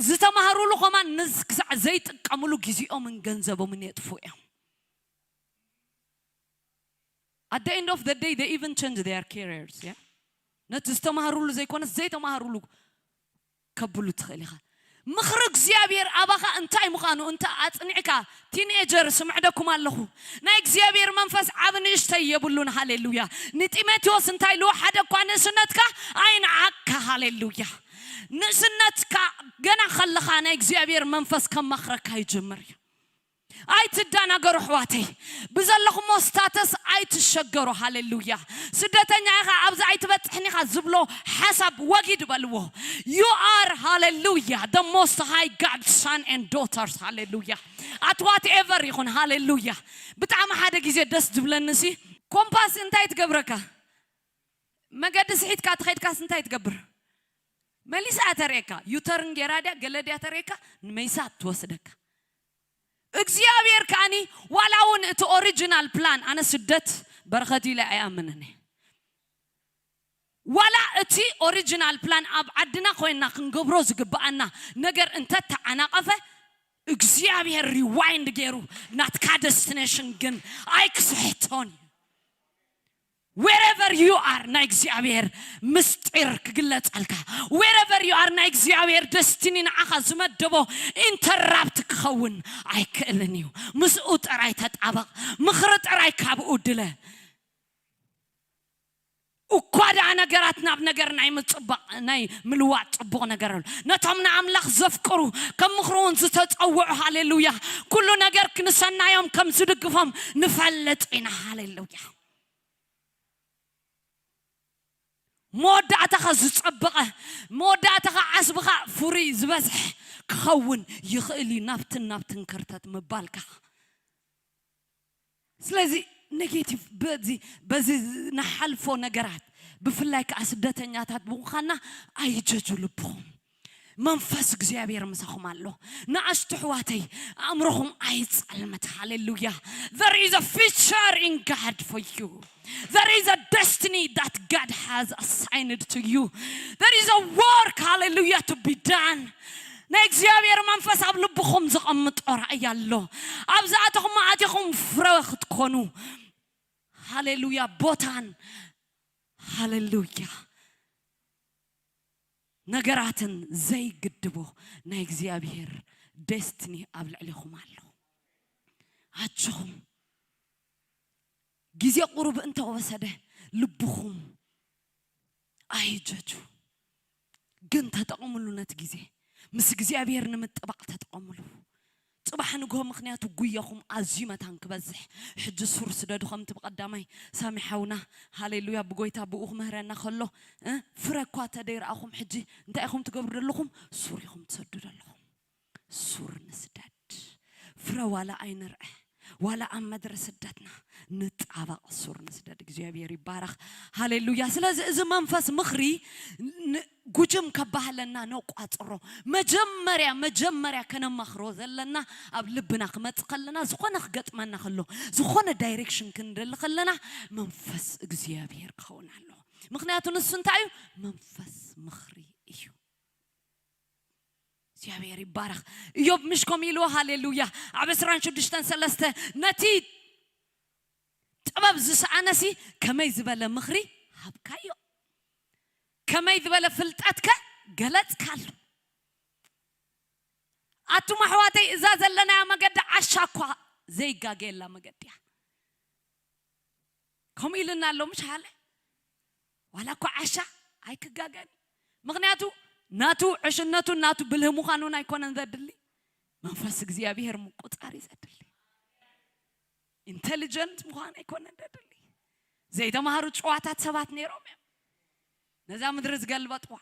ዝተማህሩሉ ከማን ንዝ-፣ ክሳዕ ዘይጥቀምሉ ግዜኦምን ገንዘቦምን የጥፉ እዮም። At the end of the day, they even change their careers, yeah? ነቲ ዝተማህሩሉ ዘይኮነስ ዘይተማህሩሉ ከብሉ ትኽእል ኢኻ። ምኽሪ እግዚኣብሔር ኣባኻ እንታይ ምዃኑ እንተ ኣጽኒዕካ፣ ቲኔጀር ስምዕደኩም ኣለኹ። ናይ እግዚኣብሔር መንፈስ ዓብ ንእሽተይ የብሉን። ሃሌሉያ። ንጢሞቴዎስ እንታይ ኢልዎ? ሓደ እኳ ንእስነትካ ኣይንዓቅካ። ሃሌሉያ። ንእስነትካ ገና ከለኻ ናይ እግዚኣብሔር መንፈስ ከማኽረካ ይጅምር እዩ። ኣይትዳናገሩ ኣሕዋተይ፣ ብዘለኹሞ ስታተስ ኣይትሸገሩ። ሃሌሉያ። ስደተኛ ኢኻ፣ ኣብዚ ኣይትበጽሕን ኢኻ ዝብሎ ሓሳብ ወጊድ በልዎ። You are, ሃሌሉያ, the most high God son and daughters. ሃሌሉያ። At whatever ይኹን፣ ሃሌሉያ። ብጣዕሚ ሓደ ግዜ ደስ ዝብለኒ ሲ ኮምፓስ እንታይ ትገብረካ? መገዲ ስሒትካ ተኸይድካስ እንታይ ትገብር? መሊሳ እያ ተርእየካ። ዩተርን ጌራ ድያ ገለ ድያ ተርእየካ? ንመይሳ ትወስደካ። እግዚኣብሔር ከኣኒ ዋላ እውን እቲ ኦሪጂናል ፕላን፣ ኣነ ስደት በረኸት ኢለ ኣይኣምንን እየ። ዋላ እቲ ኦሪጂናል ፕላን ኣብ ዓድና ኮይንና ክንገብሮ ዝግብኣና ነገር እንተተዓናቐፈ፣ እግዚኣብሔር ሪዋይንድ ገይሩ ናትካ ደስቲኔሽን ግን ኣይክስሕቶን እዩ። Wherever you are፣ ናይ እግዚኣብሔር ምስጢር ክግለጸልካ። Wherever you are፣ ናይ እግዚኣብሔር ደስቲኒ ንዓኻ ዝመደቦ ኢንተራፕት ክኸውን ኣይክእልን እዩ። ምስኡ ጥራይ ተጣበቕ። ምኽሪ ጥራይ ካብኡ ድለ። እኳ ደኣ ነገራት ናብ ነገር ናይ ምጽባቕ፣ ናይ ምልዋጥ ጽቡቕ ነገር ኣሎ። ነቶም ንኣምላኽ ዘፍቅሩ፣ ከም ምኽሩ እውን ዝተጸውዑ፣ ሃሌሉያ፣ ኩሉ ነገር ክንሰናዮም ከም ዝድግፎም ንፈልጥ ኢና። ሃሌሉያ። መወዳእታኻ ዝጸበቐ፣ መወዳእታኻ ዓስብኻ ፍሩይ ዝበዝሕ ክኸውን ይኽእል እዩ። ናብትን ናብትን ክርተት ምባልካ። ስለዚ ኔጌቲቭ በዚ፣ በዚ ንሓልፎ ነገራት፣ ብፍላይ ከኣ ስደተኛታት ብምዃንና ኣይጀጁ ልብኹም። መንፈስ እግዚኣብሔር ምሳኹም ኣሎ። ንኣሽቱ ኣሕዋተይ፣ ኣእምሮኹም ኣይጸልመት። ሃሌሉያ። There is a future in God for you. There is a destiny that God has assigned to you. There is a work, ሃሌሉያ፣ to be done. ናይ እግዚኣብሔር መንፈስ ኣብ ልብኹም ዘቐምጦ ራእይ ኣሎ። ኣብዚ ኣተኹም ኣቲኹም ፍረ ክትኮኑ፣ ሃሌሉያ፣ ቦታን፣ ሃሌሉያ፣ ነገራትን ዘይግድቦ ናይ እግዚኣብሔር ደስቲኒ ኣብ ልዕሌኹም ኣሎ። ኣጆኹም። ግዜ ቁሩብ እንተወሰደ ልብኹም ኣይጀጁ፣ ግን ተጠቕምሉ ነቲ ግዜ። ምስ እግዚኣብሔር ንምጥባቕ ተጠቐምሉ። ጽባሕ ንግሆ፣ ምኽንያቱ ጉያኹም ኣዝዩ መታን ክበዝሕ። ሕጂ ሱር ስደዱ፣ ከምቲ ብቐዳማይ ሳሚ ሓውና፣ ሃሌሉያ፣ ብጎይታ ብኡ ክምህረና ከሎ፣ እ፣ ፍረ እኳ ተደይረኣኹም፣ ሕጂ እንታይ ኢኹም ትገብሩ ዘለኹም? ሱር ኢኹም ትሰዱ ዘለኹም። ሱር ንስደድ። ፍረ ዋላ ኣይንርአ፣ ዋላ ኣብ መድረ ስደትና ንጣበቕ፣ ሱር ንስደድ። እግዚኣብሔር ይባረኽ። ሃሌሉያ። ስለዚ እዚ መንፈስ ምኽሪ ን-፣ ጉጅም ከባህለና ነቋጽሮ። መጀመርያ፣ መጀመርያ ከነማኽሮ ዘለና፣ ኣብ ልብና ክመጽእ ከለና፣ ዝኾነ ክገጥመና ከሎ፣ ዝኾነ ዳይሬክሽን ክንደሊ ከለና፣ መንፈስ እግዚኣብሔር ክኸውን ኣለዎ። ምኽንያቱ ንሱ እንታይ እዩ? መንፈስ ምኽሪ እዩ። እግዚኣብሔር ይባረኽ። ኢዮብ ምሽ ከምኡ ኢልዎ፣ ሃሌሉያ፣ ኣብ ዕስራን ሽዱሽተን ሰለስተ፣ ነቲ ጥበብ ዝሰኣነሲ ከመይ ዝበለ ምኽሪ ሃብካዮ፣ ከመይ ዝበለ ፍልጠትከ ገለጽካሉ። ኣቱም ኣሕዋተይ፣ እዛ ዘለናያ መገዲ ዓሻ እኳ ዘይጋገየላ መገዲ እያ። ከምኡ ኢልና ኣሎ፣ ምሽ ሃለ? ዋላ እኳ ዓሻ ኣይክጋገን። ምኽንያቱ ናቱ ዕሽነቱን ናቱ ብልህ ምዃኑን ኣይኮነን ዘድሊ፣ መንፈስ እግዚኣብሔር ምቁጻር እዩ ዘድሊ። ኢንተሊጀንት ምዃን ኣይኮነን ዘድሊ። ዘይተማሃሩ ጭዋታት ሰባት ነይሮም እዮም ነዛ ምድሪ ዝገልበጥዋ።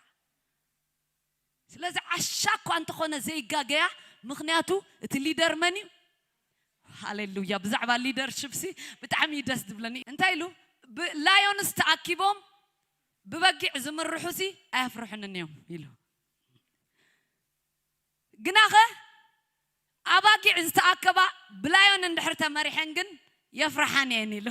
ስለዚ ዓሻ እኳ እንተኾነ ዘይጋገያ፣ ምኽንያቱ እቲ ሊደር መን እዩ? ሃሌሉያ። ብዛዕባ ሊደርሽፕ ሲ ብጣዕሚ እዩ ደስ ዝብለኒ። እንታይ ኢሉ? ብ-፣ ላዮንስ ተኣኪቦም ብበጊዕ ዝምርሑ ሲ ኣየፍርሑንን እዮም ኢሉ። ግናኸ ኣባጊዕ ዝተኣከባ ብላዮን እንድሕር ተመሪሐን ግን የፍርሓን እየን ኢሉ።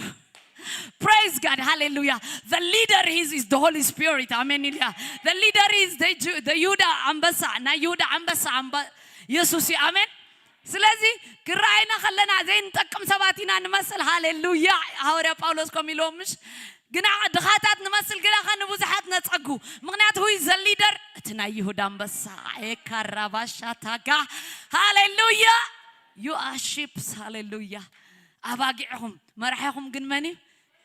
Praise God, ሃሌሉያ። The leader is, is the Holy Spirit። ኣሜን ኢልያ። The leader is the Ju-፣ the ይሁዳ ኣንበሳ፣ ናይ ይሁዳ ኣንበሳ ኣንበ-፣ የሱስ እዩ። ኣሜን። ስለዚ ክረኣይና ከለና ዘይንጠቅም ሰባት ኢና ንመስል። ሃሌሉያ። ሃዋርያ ጳውሎስ ከምኡ ኢልዎ ምሽ? ግና ድኻታት ንመስል፣ ግናኸ ንብዙሓት ነጸጉ። ምኽንያቱ ሁ ዘ ሊደር፣ እቲ ናይ ይሁዳ ኣንበሳ፣ ኤካራባሻታጋ። ሃሌሉያ። You are sheeps። ሃሌሉያ። ኣባጊዕኹም፣ መራሒኹም ግን መን እዩ?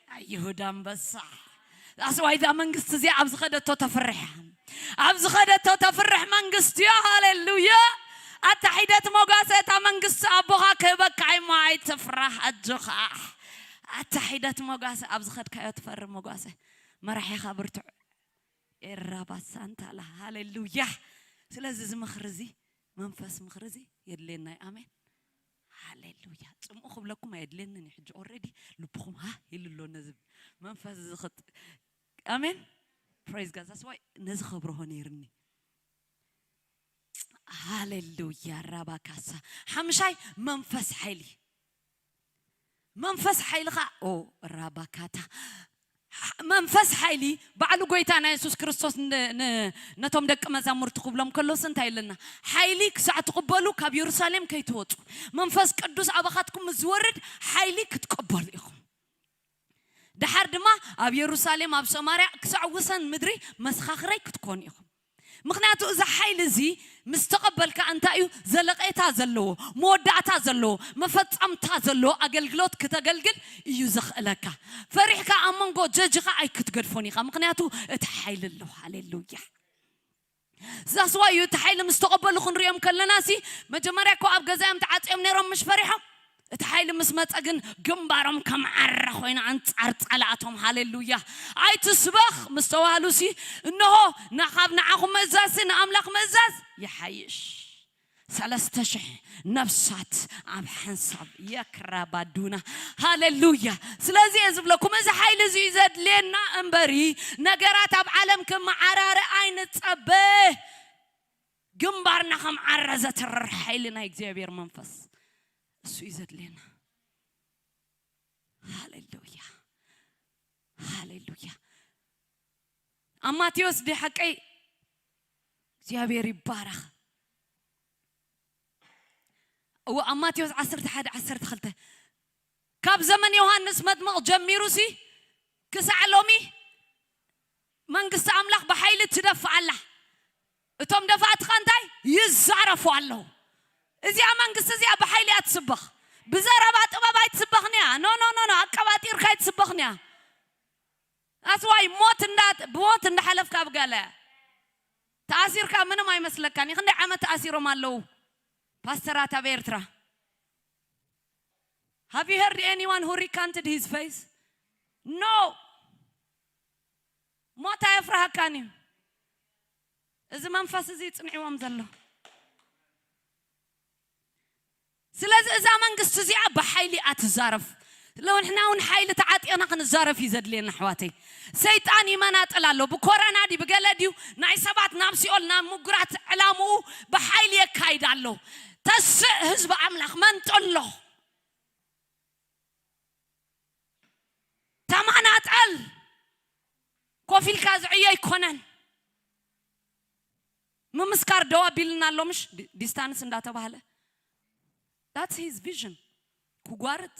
ናይ ይሁዳ ኣንበሳ። That's why እዛ መንግስቲ እዚኣ ኣብ ዝኸደቶ ተፍርሕ። ኣብ ዝኸደቶ ተፍርሕ መንግስቲ እዮ። ሃሌሉያ። ኣታ ሒደት ሞጋሰ፣ እታ መንግስቲ ኣቦኻ ክህበካ እሞ ኣይትፍራህ፣ ኣጆኻ። ኣታ ሒደት ሞጋሰ፣ ኣብ ዝኸድካዮ ትፈሪ ሞጋሰ። መራሒኻ ብርቱዕ። ኤራባሳንታላ። ሃሌሉያ። ስለዚ እዚ ምኽሪ እዚ፣ መንፈስ ምኽሪ እዚ የድልየና እዩ። ኣሜን። ሃሌሉያ። ጽምኡ ክብለኩም ኣየድልየንን እዩ። ሕጂ ኦልሬዲ ልብኹም ሃ ኢሉ ኣሎ ነዚ መንፈስ እዚ ክጥ-፣ ኣሜን። ፕሬዝ ጋድ። ዛስ ዋይ ነዚ ከብርሆ ነይርኒ። ሃሌሉያ። ራባካሳ ሓምሻይ መንፈስ ሓይሊ። መንፈስ ሓይሊ ኸዓ ኦ ራባካታ መንፈስ ሓይሊ ባዕሉ ጎይታና የሱስ ክርስቶስ ን- ን- ነቶም ደቂ መዛሙርቲ ክብሎም ከሎስ እንታይ ኣለና? ሓይሊ ክሳዕ ትቕበሉ ካብ የሩሳሌም ከይትወፁ መንፈስ ቅዱስ ኣባኻትኩም ምስ ዝወርድ ሓይሊ ክትቀበሉ ኢኹም። ደሓር ድማ ኣብ የሩሳሌም ኣብ ሰማርያ ክሳዕ ወሰን ምድሪ መሰኻኽረይ ክትኮኑ ኢኹም። ምኽንያቱ እዚ ሓይሊ እዚ ምስ ተቐበልካ እንታይ እዩ ዘለቐታ ዘለዎ፣ መወዳእታ ዘለዎ፣ መፈጸምታ ዘለዎ ኣገልግሎት ክተገልግል እዩ ዘኽእለካ። ፈሪሕካ ኣብ መንጎ ጀጅኻ ኣይክትገድፎን ኢኻ፣ ምኽንያቱ እቲ ሓይሊ ኣሎ። ሃሌሉያ። ዛስዋ እዩ እቲ ሓይሊ ምስ ተቐበሉ ክንሪኦም ከለና ሲ መጀመርያ እኮ ኣብ ገዛ እዮም ተዓፅዮም ነይሮም፣ ምሽ ፈሪሖም። እቲ ሓይሊ ምስ መፀ ግን ግንባሮም ከም ዓረ ኮይኑ ኣንፃር ፀላእቶም። ሃሌሉያ። ኣይትስበኽ ምስ ተባህሉ ሲ እንሆ ናኻብ ንዓኹም ምእዛዝ ሲ ንኣምላኽ ምእዛዝ ይሓይሽ። ሰለስተ ሽሕ ነፍሳት ኣብ ሓንሳብ የክራ ባዱና። ሃሌሉያ። ስለዚ እየ ዝብለኩም እዚ ሓይሊ እዚ እዩ ዘድልየና እምበሪ ነገራት ኣብ ዓለም ክመዓራረ ኣይንጸበ። ግንባርና ከም ዓረ ዘትርር ሓይሊ ናይ እግዚኣብሔር መንፈስ እሱ እዩ ዘድልየና። ሃሌሉያ። ሃሌሉያ። ኣብ ማቴዎስ ዲ ሓቀይ እግዚኣብሔር ይባረኽ። እዎ ኣብ ማቴዎስ ዓሰርተ ሓደ ዓሰርተ ክልተ ካብ ዘመን ዮሃንስ መጥምቕ ጀሚሩ ሲ ክሳዕ ሎሚ መንግስቲ ኣምላኽ ብሓይሊ ትደፍእ ኣላ። እቶም ደፋእትኻ እንታይ ይዛረፉ ኣለዉ። እዚኣ መንግስቲ እዚኣ ብሓይሊ እያ ትስበኽ። ብዘረባ ጥበብ ኣይትስበኽን እያ። ኖ ኖ ኖ ኖ ኣቀባጢርካ ኣይትስበኽን እያ። ኣስዋይ ሞት እንዳ ብሞት እንዳሓለፍካ ኣብ ገለ ተኣሲርካ ምንም ኣይመስለካን እዩ። ክንደይ ዓመት ተኣሲሮም ኣለዉ ፓስተራት ኣብ ኤርትራ። Have you heard anyone who recanted his faith? No. ሞት ኣየፍርሃካን እዩ። እዚ መንፈስ እዚ ይጽንዕዎም ዘሎ። ስለዚ እዛ መንግስቲ እዚኣ ብሓይሊ እያ ትዛረፍ። ንሕና እውን ሓይሊ ተዓጢቕና ክንዛረፍ እዩ ዘድልየና ኣሕዋተይ። ሰይጣን ይመናጥል ኣሎ። ብኮረና ድዩ ብገለ ድዩ ናይ ሰባት ናብ ሲኦል ናብ ምጉራት ዕላምኡ ብሓይሊ የካይድ ኣሎ። ተስእ ህዝቢ ኣምላኽ መንጥሎ። ተማናጠል ኮፍ ኢልካ ዝዕዮ ኣይኮነን። ምምስካር ደው ኣቢልና ኣሎ ምሽ ዲ- ዲስታንስ እንዳተባህለ that's his vision ክጓርት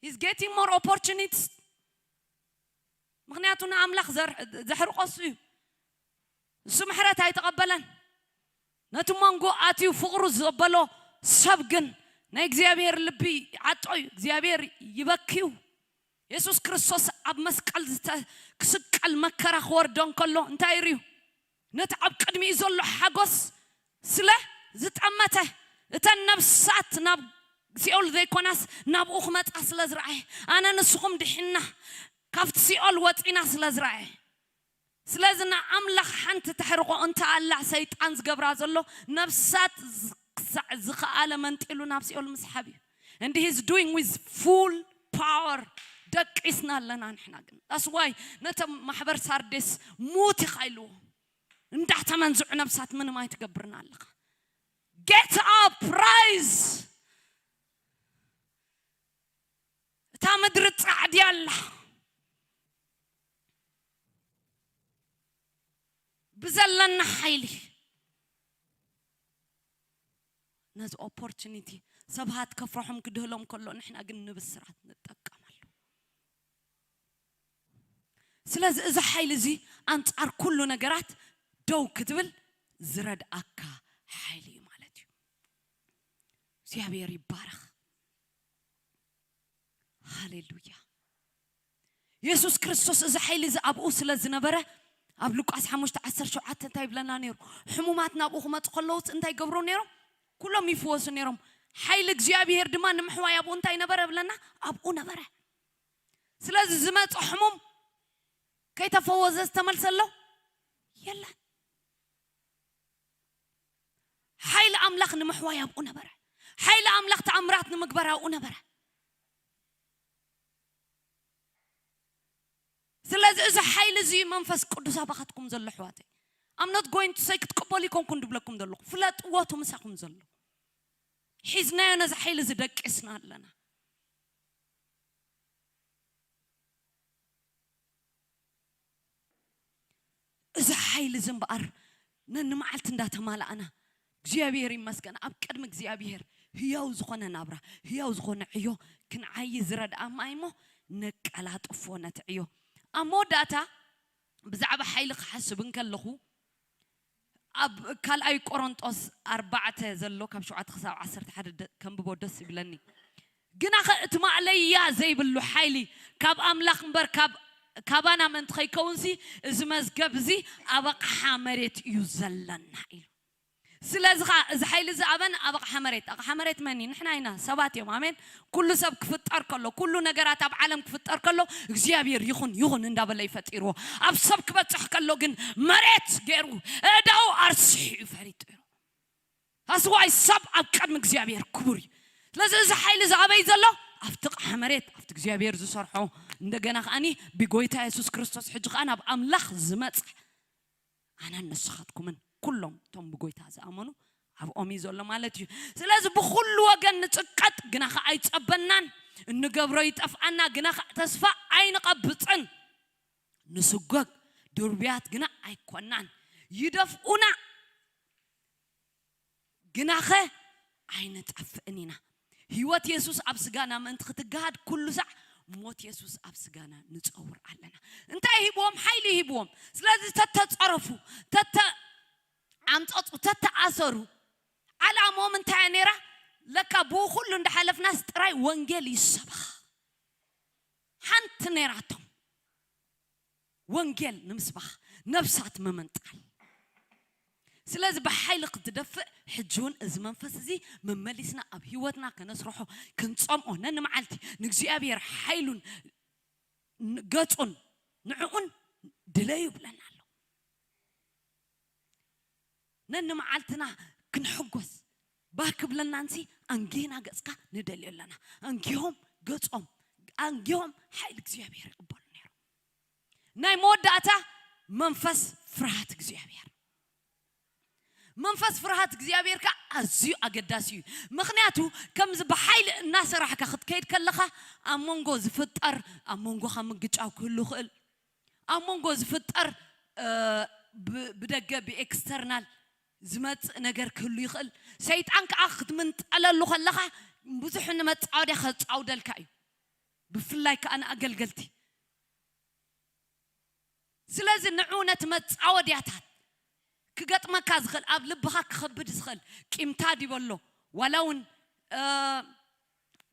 he's getting more opportunities ምኽንያቱ ንኣምላኽ ዘር- ዘሕርቆ እሱ እዩ። እሱ ምሕረት ኣይተቐበለን። ነቲ መንጎ ኣትዩ ፍቕሩ ዘበሎ ሰብ ግን ናይ እግዚኣብሔር ልቢ ዓጦ እዩ። እግዚኣብሔር ይበክዩ። የሱስ ክርስቶስ ኣብ መስቀል ዝተ- ክስቀል መከራ ክወርዶ እንከሎ እንታይ ይርዩ? ነቲ ኣብ ቅድሚኡ ዘሎ ሓጎስ ስለ ዝጠመተ እተን ነብሳት ናብ ሲኦል ዘይኮናስ ናብኡ ክመፃ ስለ ዝረኣየ ኣነ ንስኹም ድሒና ካብቲ ሲኦል ወፂና ስለ ዝረኣየ ስለዚ ንኣምላኽ ሓንቲ ተሕርቆ እንተ ኣላ ሰይጣን ዝገብራ ዘሎ ነብሳት ክሳዕ ዝኸኣለ መንጢሉ ናብ ሲኦል ምስሓብ እዩ and he's doing with full power ደቂስና ኣለና ንሕና ግን that's why ነቶም ማሕበር ሳርዴስ ሙት ኢኻ ኢልዎ እንዳተመንዝዑ ነብሳት ምንም ኣይትገብርና ኣለኻ get up rise እታ ምድሪ ጻዕዲ ኣላ ብዘለና ሓይሊ ነዚ opportunity ሰባት ከፍርሖም ክድህሎም ከሎ ንሕና ግን ንብስራት ንጠቀመሉ ስለዚ እዚ ሓይሊ እዚ ኣንጻር ኩሉ ነገራት ደው ክትብል ዝረድኣካ ሓይሊ እዩ ማለት እዩ እግዚኣብሔር ይባረኽ ሃሌሉያ የሱስ ክርስቶስ እዚ ሓይሊ እዚ ኣብኡ ስለ ዝነበረ ኣብ ሉቃስ ሓሙሽተ ዓሰርተ ሸውዓተ እንታይ ይብለና ነይሩ ሕሙማት ናብኡ ክመፁ ከለውስ እንታይ ገብሩ ነይሮም ኩሎም ይፍወሱ ነይሮም ሓይሊ እግዚኣብሔር ድማ ንምሕዋይ ኣብኡ እንታይ ነበረ ብለና ኣብኡ ነበረ ስለዚ ዝመፀ ሕሙም ከይተፈወዘ ዝተመልሰ ኣሎ የለን ሓይሊ ኣምላኽ ንምሕዋይ ኣብኡ ነበረ ሓይሊ ኣምላኽ ተኣምራት ንምግባር ኣብኡ ነበረ ስለዚ እዚ ሓይሊ እዚ መንፈስ ቅዱስ ኣባኻትኩም ዘሎ ኣሕዋተይ I'm not going to say ክትቅበሉ ይኮንኩን ድብለኩም ዘለኹ። ፍለጥዎ፣ እቲ ምሳኹም ዘሎ። ሒዝናዮ ነዚ ሓይሊ እዚ ደቂስና ኣለና። እዚ ሓይሊ እዚ እምበኣር ነንመዓልቲ እንዳተማላእና፣ እግዚኣብሔር ይመስገን፣ ኣብ ቅድሚ እግዚኣብሔር ህያው ዝኾነ ናብራ፣ ህያው ዝኾነ ዕዮ ክንዓዪ ዝረድኣ ማይ እሞ ነቀላጥፎ ነቲ ዕዮ። ኣብ መወዳእታ ብዛዕባ ሓይሊ ክሓስብ እንከለኹ፣ ኣብ ካልኣይ ቆሮንጦስ ኣርባዕተ ዘሎ ካብ ሸውዓተ ክሳብ ዓሰርተ ሓደ ደ-፣ ከንብቦ ደስ ይብለኒ። ግናኸ እቲ ማእለያ ዘይብሉ ሓይሊ ካብ ኣምላኽ እምበር ካብ፣ ካባና ምእንቲ ከይከውንሲ፣ እዚ መዝገብ እዚ ኣብ ኣቕሓ መሬት እዩ ዘለና ኢሉ። ስለዚ ኸኣ እዚ ሓይሊ እዚ ኣበን ኣብ ኣቕሓ መሬት፣ ኣቕሓ መሬት መን እዩ? ንሕና ኢና፣ ሰባት እዮም። ኣሜን። ኩሉ ሰብ ክፍጠር ከሎ፣ ኩሉ ነገራት ኣብ ዓለም ክፍጠር ከሎ እግዚኣብሔር ይኹን ይኹን እንዳበለ እዩ ፈጢርዎ። ኣብ ሰብ ክበጽሕ ከሎ ግን መሬት ገይሩ፣ እዳው ኣርሲሑ እዩ ፈሪጡ። That's why ሰብ ኣብ ቅድሚ እግዚኣብሔር ክቡር እዩ። ስለዚ እዚ ሓይሊ እዚ ኣበይ ዘሎ? ኣብቲ ኣቕሓ መሬት፣ ኣብቲ እግዚኣብሔር ዝሰርሖ። እንደገና ከኣኒ ብጎይታ የሱስ ክርስቶስ ሕጂ ከኣ ናብ ኣምላኽ ዝመጽእ ኣነን ንስኻትኩምን ኩሎም እቶም ብጎይታ ዝኣመኑ ኣብኦም እዩ ዘሎ ማለት እዩ። ስለዚ ብኹሉ ወገን ንጽቀጥ፣ ግና ኸኣ ኣይጸበናን። እንገብሮ ይጠፍኣና፣ ግና ኸኣ ተስፋ ኣይንቐብጽን። ንስጎግ ድርብያት ግና ኣይኮናን። ይደፍኡና፣ ግናኸ ኣይንጠፍእን ኢና። ህይወት የሱስ ኣብ ስጋና ምእንቲ ክትገሃድ ኩሉ ሳዕ ሞት የሱስ ኣብ ስጋና ንጸውር ኣለና። እንታይ ሂብዎም? ሓይሊ ሂብዎም። ስለዚ ተተጸረፉ፣ ተተ-፣ ኣምጸጹ፣ ተተኣሰሩ። ዓላምኦም እንታይ እያ ነይራ? ለካ ብኡ ኩሉ እንዳሓለፍናስ ጥራይ ወንጌል ይሰበኽ። ሓንቲ ነይራቶም። ወንጌል ንምስባኽ፣ ነፍሳት ምምንጣል። ስለዚ ብሓይሊ ክትደፍእ ሕጂ እውን እዚ መንፈስ እዚ መመሊስና ኣብ ህይወትና ከነስርሖ፣ ክንጸምኦ፣ ነንመዓልቲ ንእግዚኣብሔር ሓይሉን ን-፣ ገጹን ንዕኡን ድለዩ ይብለና ኣሎ። ነንመዓልትና ክንሕጎስ ባህ ክብለና እንሲ ኣንጊህና ገጽካ ንደልዮ ኣለና። ኣንጊሆም ገጾም፣ ኣንጊሆም ሓይሊ እግዚኣብሔር ይቕበሉ ነይሮም። ናይ መወዳእታ መንፈስ ፍርሃት እግዚኣብሔር። መንፈስ ፍርሃት እግዚኣብሔር ከኣ ኣዝዩ ኣገዳሲ እዩ። ምኽንያቱ ከምዚ ብሓይሊ እናሰራሕካ ክትከይድ ከለኻ ኣብ መንጎ ዝፍጠር፣ ኣብ መንጎኻ ምግጫው ክህሉ ይኽእል። ኣብ መንጎ ዝፍጠር፣ እ፣ ብ-፣ ብደገ ብኤክስተርናል ዝመጽእ ነገር ክህሉ ይኽእል። ሰይጣን ከኣ ክትምንጠለሉ ከለኻ ብዙሕ ንመጻወድያ ከጻውደልካ እዩ። ብፍላይ ከኣ ንኣገልገልቲ። ስለዚ ንዑ ነቲ መጻወድያታት ክገጥመካ ዝኽእል፣ ኣብ ልብኻ ክኸብድ ዝኽእል ቂምታ ድዩ ኣሎ፣ ዋላ እውን፣ እ፣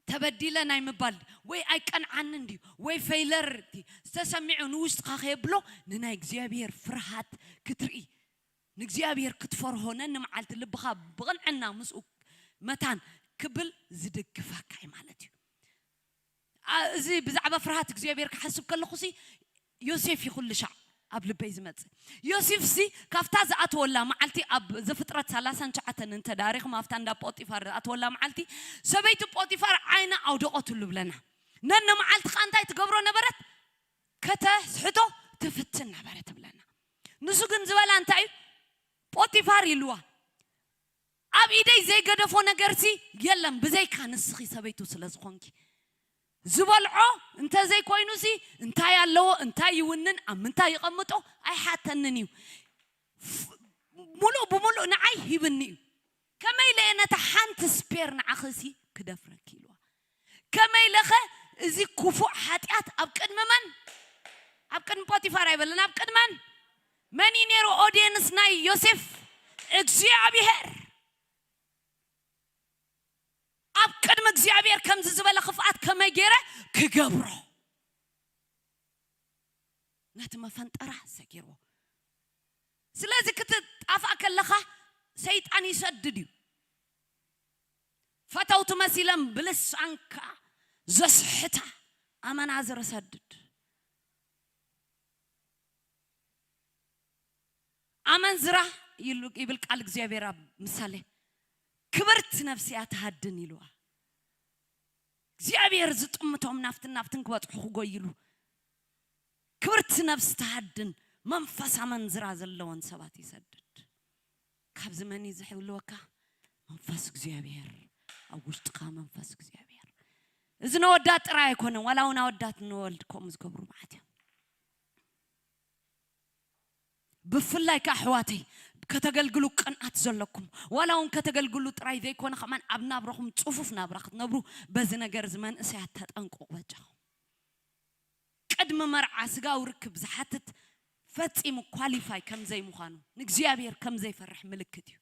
ተበዲለ ናይ ምባል፣ ወይ ኣይቀንዓንን ድዩ፣ ወይ ፈይለር እቲ ዝተሰሚዑ ንውሽጥኻ ከየብሎ፣ ንናይ እግዚኣብሔር ፍርሃት ክትርኢ፣ ንእግዚኣብሔር ክትፈርሆ፣ ነንመዓልቲ ልብኻ ብቕንዕና ምስኡ መታን ክብል ዝድግፈካ እዩ ማለት እዩ። ኣ-፣ እዚ ብዛዕባ ፍርሃት እግዚኣብሔር ክሓስብ ከለኹሲ፣ ዮሴፍ እዩ ኩሉ ሻዕ ኣብ ልበይ ዝመጽእ። ዮሴፍሲ ካብታ ዝኣተወላ መዓልቲ፣ ኣብ ዘፍጥረት ሰላሳን ትሽዓተን እንተ ዳሪኹም፣ ኣብታ እንዳ ጶጢፋር ዝኣተወላ መዓልቲ፣ ሰበይቲ ጶጢፋር ዓይና ኣውደቐትሉ ብለና። ነንመዓልቲ ከኣ እንታይ ትገብሮ ነበረት? ከተስሕቶ ትፍትን ነበረት ብለና። ንሱ ግን ዝበላ እንታይ እዩ? ጶጢፋር ኢልዋ። ኣብ ኢደይ ዘይገደፎ ነገርሲ የለን፣ ብዘይካ ንስኺ ሰበይቱ ስለ ዝኾንኪ። ዝበልዖ እንተ ዘይኮይኑሲ እንታይ ኣለዎ፣ እንታይ ይውንን፣ ኣብ ምንታይ ይቐምጦ ኣይሓተንን እዩ። ፍ-፣ ሙሉእ ብሙሉእ ንዓይ ሂብኒ እዩ። ከመይ ኢለ እየ ነታ ሓንቲ ስፔር ንዓኺሲ ክደፍረኪ ኢልዋ። ከመይ ኢለኸ እዚ ክፉእ ሓጢኣት ኣብ ቅድሚ መን? ኣብ ቅድሚ ፖቲፋር ኣይበለን፣ ኣብ ቅድሚ መን? መን እዩ ነይሩ ኦዲየንስ ናይ ዮሴፍ? እግዚኣብሔር። ኣብ ቅድሚ እግዚኣብሔር ከምዚ ዝበለ ክፍኣት ከመይ ገይረ ክገብሮ? ነቲ መፈንጠራ ሰጊርዎ። ስለዚ ክትጣፍኣ ከለኻ ሰይጣን ይሰድድ እዩ። ፈተውቲ መሲለን ብልሳንካ ዘስሕታ ኣመናዝር ሰድድ። ኣመንዝራ ይሉ-፣ ይብል ቃል እግዚኣብሔር ኣብ ምሳሌ። ክብርቲ ነፍሲ እያ ትሃድን ኢልዋ። እግዚኣብሔር ዝጥምቶም ናፍትን ናፍትን ክበጽሑ ክጎይሉ። ክብርቲ ነፍሲ ትሃድን፣ መንፈስ ኣመንዝራ ዘለዎን ሰባት ይሰድድ። ካብዚ መን እዩ ዝሕልወካ? መንፈስ እግዚኣብሔር። ኣብ ውሽጥኻ መንፈስ እግዚኣብሔር። እዚ ነወዳት ጥራይ ኣይኮነን፣ ዋላ እውን ኣወዳት ንወልድ ከምኡ ዝገብሩ መዓት እዮም። ብፍላይ ከዓ ኣሕዋተይ፣ ከተገልግሉ ቅንኣት ዘለኩም፣ ዋላ እውን ከተገልግሉ ጥራይ ዘይኮነ ከማን ኣብ ናብረኹም ጽፉፍ ናብራ ክትነብሩ፣ በዚ ነገር እዚ መንእሰያት ተጠንቀቑ በጃኹም። ቅድሚ መርዓ ስጋዊ ርክብ ዝሓትት ፈጺሙ ኳሊፋይ ከም ዘይምዃኑ፣ ንእግዚኣብሔር ከም ዘይፈርሕ ምልክት እዩ።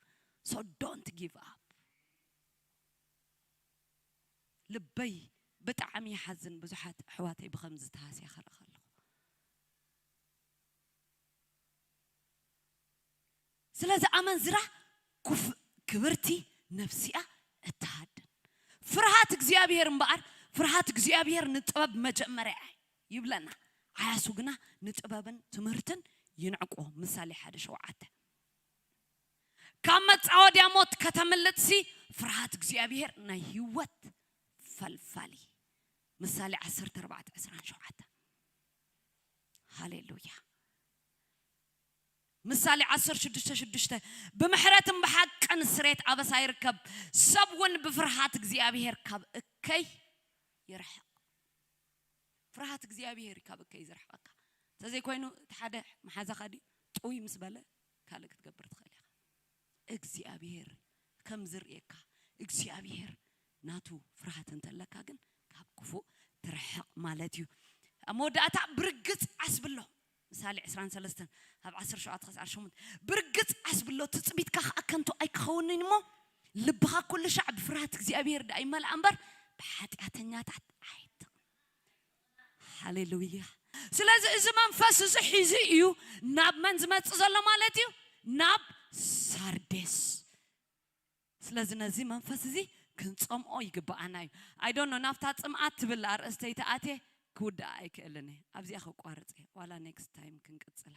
So don't give up። ልበይ ብጣዕሚ ይሓዝን፣ ብዙሓት ኣሕዋተይ ብኸምዚ ተሃስያ ከርኢ ከለኹ። ስለዚ ኣመንዝራ ኩፍ-፣ ክብርቲ ነፍሲኣ እትሃድን። ፍርሃት እግዚኣብሔር እምበኣር፣ ፍርሃት እግዚኣብሔር ንጥበብ መጀመርያ እዩ ይብለና። ዓያሱ ግና ንጥበብን ትምህርትን ይንዕቆ። ምሳሌ ሓደ ሸውዓተ። ካብ መጻወድያ ሞት ከተምልጥሲ ፍርሃት እግዚኣብሔር ናይ ህይወት ፈልፋሊ። ምሳሌ ዓሰርተ ኣርባዕተ ዕስራን ሸውዓተን። ሃሌሉያ። ምሳሌ ዓሰርተ ሽዱሽተ ሽዱሽተ፣ ብምሕረትን ብሓቅን ስሬት ኣበሳ ይርከብ፣ ሰብ እውን ብፍርሃት እግዚኣብሔር ካብ እከይ ይርሕቕ። ፍርሃት እግዚኣብሔር ካብ እከይ ዝርሕቐካ። እንተዘይኮይኑ እቲ ሓደ መሓዛኻ ድዩ ጥውይ ምስ በለ ካልእ ክትገብር ትኽእል ኢኻ። እግዚኣብሔር ከም ዝርእየካ፣ እግዚኣብሔር ናቱ ፍርሃት እንተለካ ግን ካብ ክፉእ ትርሕቕ ማለት እዩ። ኣብ መወዳእታ ብርግጽ ዓስብሎ። ምሳሌ ዕስራን ሰለስተን ካብ ዓሰርተ ሸውዓተ ክሳዕ ሸሞንተ። ብርግጽ ዓስብሎ፣ ትጽቢትካ ኸኣ ከንቱ ኣይክኸውንን እሞ፣ ልብኻ ኩሉ ሻዕ ብፍርሃት እግዚኣብሔር ደኣ ይመልኣ እምበር፣ ብሓጢኣተኛታት ኣይትቕ-። ሃሌሉያ። ስለዚ እዚ መንፈስ እዚ ሒዙ እዩ ናብ መን ዝመጽእ ዘሎ ማለት እዩ? ናብ ሳርዴስ። ስለዚ ነዚ መንፈስ እዚ ክንጸምኦ ይግብኣና እዩ። I don't know፣ ናብታ ጽምኣት ትብል ኣርእስተይ ተኣትየ ክውድኣ ኣይክእልን እየ። ኣብዚኣ ከቋርጽ እየ። ዋላ ኔክስት ታይም ክንቅጽላ።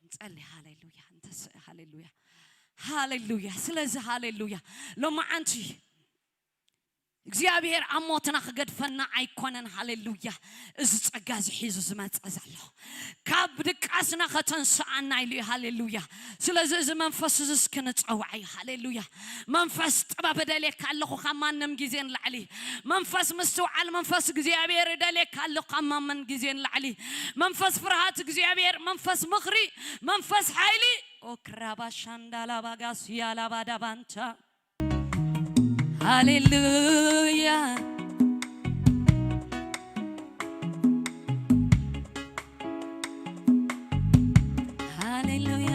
ንጸሊ። ሃሌሉያ። እንተስ-፣ ሃሌሉያ። ሃሌሉያ። ስለዚ ሃሌሉያ። ሎማዓንቲ እግዚኣብሔር ኣብ ሞትና ክገድፈና ኣይኮነን። ሃሌሉያ። እዚ ጸጋ እዚ ሒዙ ዝመጸ ዘሎ ካብ ድቃስና ከተንስኣና ኢሉ እዩ። ሃሌሉያ። ስለዚ እዚ መንፈስ እዚ እስኪ ንጸውዓዮ። ሃሌሉያ። መንፈስ ጥበብ እደልየካ ኣለኹ ካብ ማንም ግዜ ንላዕሊ። መንፈስ ምስትውዓል፣ መንፈስ እግዚኣብሔር እደልየካ ኣለኹ ካብ ማንም ግዜ ንላዕሊ። መንፈስ ፍርሃት እግዚኣብሔር፣ መንፈስ ምኽሪ፣ መንፈስ ሓይሊ። ኦክራባ ሻንዳላ ባጋስ ያላባዳ ባንቻ። ሃሌሉያ። ሃሌሉያ።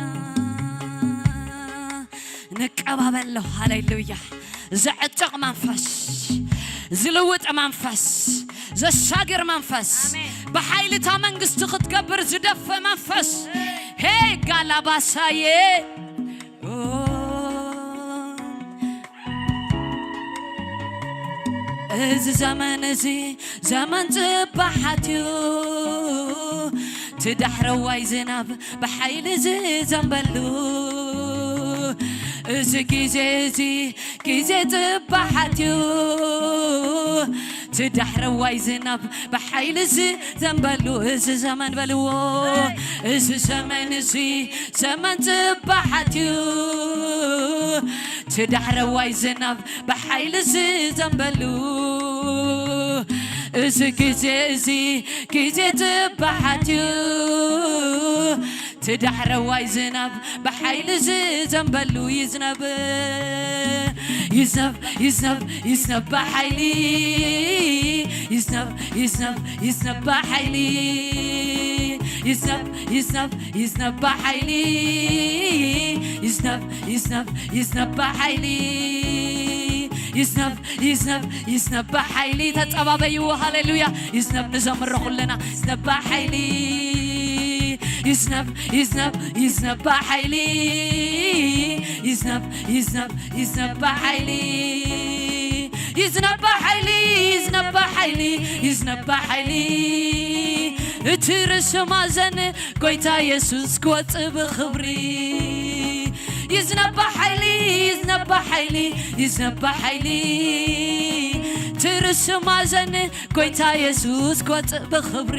ንቀባበሎ። ሃሌሉያ። ዘዕጥቕ መንፈስ፣ ዝልውጥ መንፈስ፣ ዘሻግር መንፈስ፣ ኣሜን። ብሓይሊ እታ መንግስቲ ክትገብር ዝደፍእ መንፈስ። ሄ ጋላባሳዬ። እዚ ዘመን እዚ ዘመን ጽባሓት እዩ፣ ትዳሕረዋይ ዝናብ ብሓይሊ ዝዘንበሉ። እዚ ግዜ እዚ ግዜ ጽባሓት እዩ፣ ትዳሕረዋይ ዝናብ ብሓይሊ ዝዘንበሉ። እዚ ዘመን በልዎ፣ እዚ ዘመን እዚ ዘመን ጽባሓት እዩ፣ ትዳሕረዋይ ዝናብ ብሓይሊ ዝዘንበሉ። እዚ ግዜ እዚ ግዜ ጽባሓት እዩ፣ ትዳሕረዋይ ዝናብ ብሓይሊ ዝዘንበሉ። ይዝነብ፣ ይዝነብ፣ ይዝነብ፣ ይዝነብ ብሓይሊ። ይዝነብ፣ ይዝነብ፣ ይዝነብ ብሓይሊ። ይዝነብ፣ ይዝነብ፣ ይዝነብ ብሓይሊ። ይዝነብ፣ ይዝነብ፣ ይዝነብ ብሓይሊ። ይዝነብ፣ ይዝነብ፣ ይዝነብ ብሓይሊ። ተጸባበይዎ። ሃሌሉያ። ይዝነብ፣ ንዘምሮ ኩለና። ይዝነብ ብሓይሊ። ይዝነብ፣ ይዝነብ፣ ይዝነብ ብሓይሊ። ይዝነብ፣ ይዝነብ፣ ይዝነብ ብሓይሊ። ይዝነብ ብሓይሊ፣ ይዝነብ ብሓይሊ፣ ይዝነብ ብሓይሊ። እቲ ርእሲ ማዘን ጎይታ የሱስ ክወጽእ ብኽብሪ። ይዝነብ ብሓይሊ፣ ይዝነብ ብሓይሊ፣ ይዝነብ ብሓይሊ። እቲ ርእሲ ማዘን ጎይታ የሱስ ክወጽእ ብኽብሪ።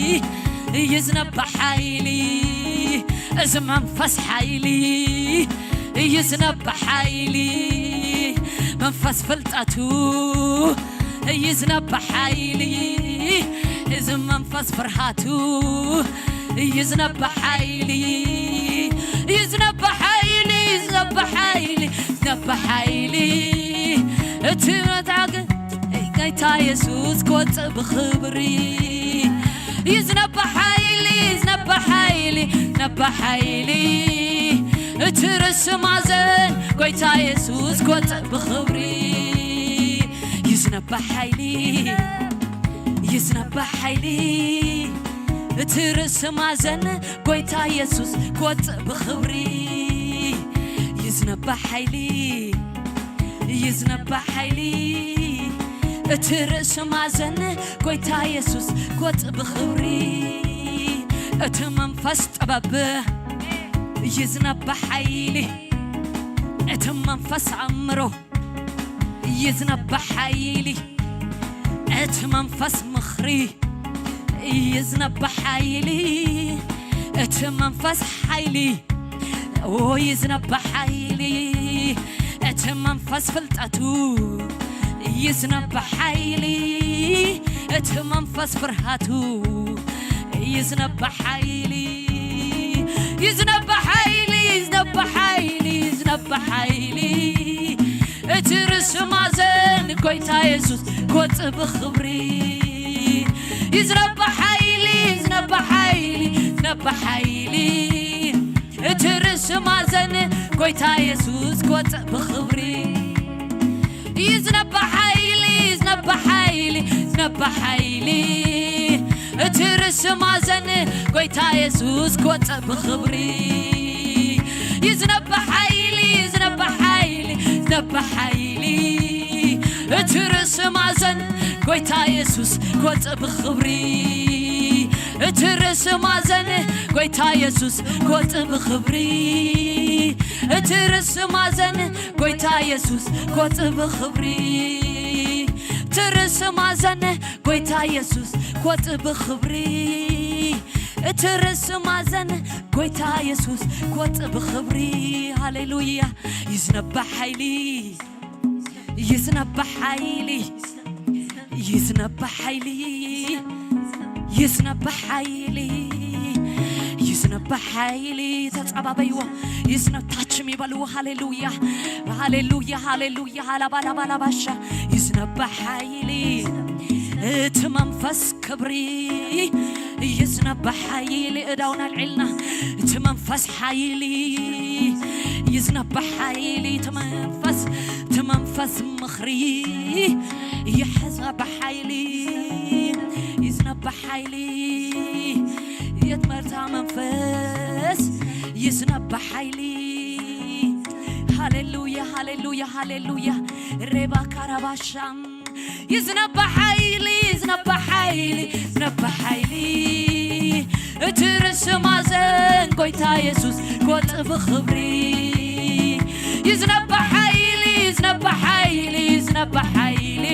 ይዝነብ ሓይሊ፣ እዚ መንፈስ ሓይሊ ይዝነብ ሓይሊ፣ መንፈስ ፍልጠቱ ይዝነብ ሓይሊ፣ እዚ መንፈስ ፍርሃቱ ይዝነብ ሓይሊ፣ ይዝነብ ሓይሊ፣ ይዝነብ ሓይሊ፣ ይዝነብ ሓይሊ፣ እቲ መታገ ጋይታ የሱስ ክወፅእ ብኽብሪ ይዝነብ ሓይሊ፣ ይዝነብ ሓይሊ፣ ይዝነብ ሓይሊ፣ እቲ ርእሲ ማዘን ጎይታ የሱስ ክወፅእ ብኽብሪ ይዝነብ ሓይሊ፣ ይዝነብ ሓይሊ፣ እቲ ርእሲ ማዘን ጎይታ የሱስ ክወፅእ ብኽብሪ ይዝነብ ሓይሊ፣ ይዝነብ ሓይሊ፣ እቲ ርእሲ ማዘን ጎይታ የሱስ ክወፅእ ብኽብሪ፣ እቲ መንፈስ ጥበብ ይዝነብ ሓይሊ፣ እቲ መንፈስ ኣእምሮ ይዝነብ ሓይሊ፣ እቲ መንፈስ ምኽሪ ይዝነብ ሓይሊ፣ እቲ መንፈስ ሓይሊ ኦ ይዝነብ ሓይሊ፣ እቲ መንፈስ ፍልጠቱ ይዝነብ ሓይሊ፣ እቲ መንፈስ ፍርሃቱ ይዝነብ ሓይሊ፣ ይዝነብ ሓይሊ፣ ይዝነብ ሓይሊ፣ ይዝነብ ሓይሊ፣ እቲ ርእሲ ማዘን ጎይታ የሱስ ክወፅእ ብኽብሪ ይዝነብ ሓይሊ፣ ይዝነብ ሓይሊ፣ ይዝነብ ሓይሊ፣ እቲ ርእሲ ማዘን ጎይታ የሱስ ክወፅእ ብኽብሪ ይዝነብ ሓይሊ፣ ይዝነብ ሓይሊ፣ ይዝነብ ሓይሊ፣ እቲ ርእሲ ማዘን ጎይታ የሱስ ክወፅእ ብኽብሪ ይዝነብ ሓይሊ፣ ይዝነብ ሓይሊ፣ ይዝነብ ሓይሊ፣ እቲ ርእሲ ማዘን ጎይታ የሱስ ክወፅእ ብኽብሪ እቲ ርእሲ ማዘን ጎይታ የሱስ ክወፅእ ብኽብሪ እቲ ርእሲ ማዘን ጎይታ የሱስ ክወፅእ ብኽብሪ እቲ ርእሲ ማዘን ጎይታ የሱስ ክወፅእ ብኽብሪ እቲ ርእሲ ማዘን ጎይታ የሱስ ክወፅእ ብኽብሪ ሃሌሉያ ይዝነብ ሓይሊ ይዝነብ ሓይሊ ይዝነብ ሓይሊ ይዝነብ ሓይሊ ይዝነብ ሓይሊ ተጸባበይዎ ይዝነብ ታችም ይበልዎ ሃሌሉያ ሃሌሉያ ሃሌሉያ ሃላባላባላባሻ ይዝነብ ሓይሊ እቲ መንፈስ ክብሪ ይዝነብ ሓይሊ እዳውና ኣልዒልና እቲ መንፈስ ሓይሊ ይዝነብ ሓይሊ እቲ መንፈስ እቲ መንፈስ ምኽሪ ይሕዘብ ሓይሊ ይዝነብ ሓይሊ የትመርታ መንፈስ ይዝነብ ሓይሊ ሃሌሉያ ሃሌሉያ ሃሌሉያ ሬባ ካራባሻም ይዝነብ ሓይሊ ይዝነብ ሓይሊ ይዝነብ ሓይሊ እቲ ርእሲ ማዘን ጎይታ የሱስ ክወፅእ ብኽብሪ ይዝነብ ሓይሊ ይዝነብ ሓይሊ ይዝነብ ሓይሊ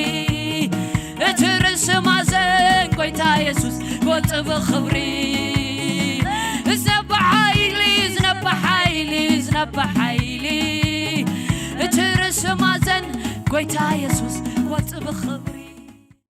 እቲ ርእሲ ማዘን ጎይታ የሱስ ክወፅእ ብኽብሪ ይዝነብ ሓይሊ ይዝነብ ሓይሊ ይዝነብ ሓይሊ እቲ ርእሲ ማዘን ጎይታ የሱስ ክወፅእ ብኽብሪ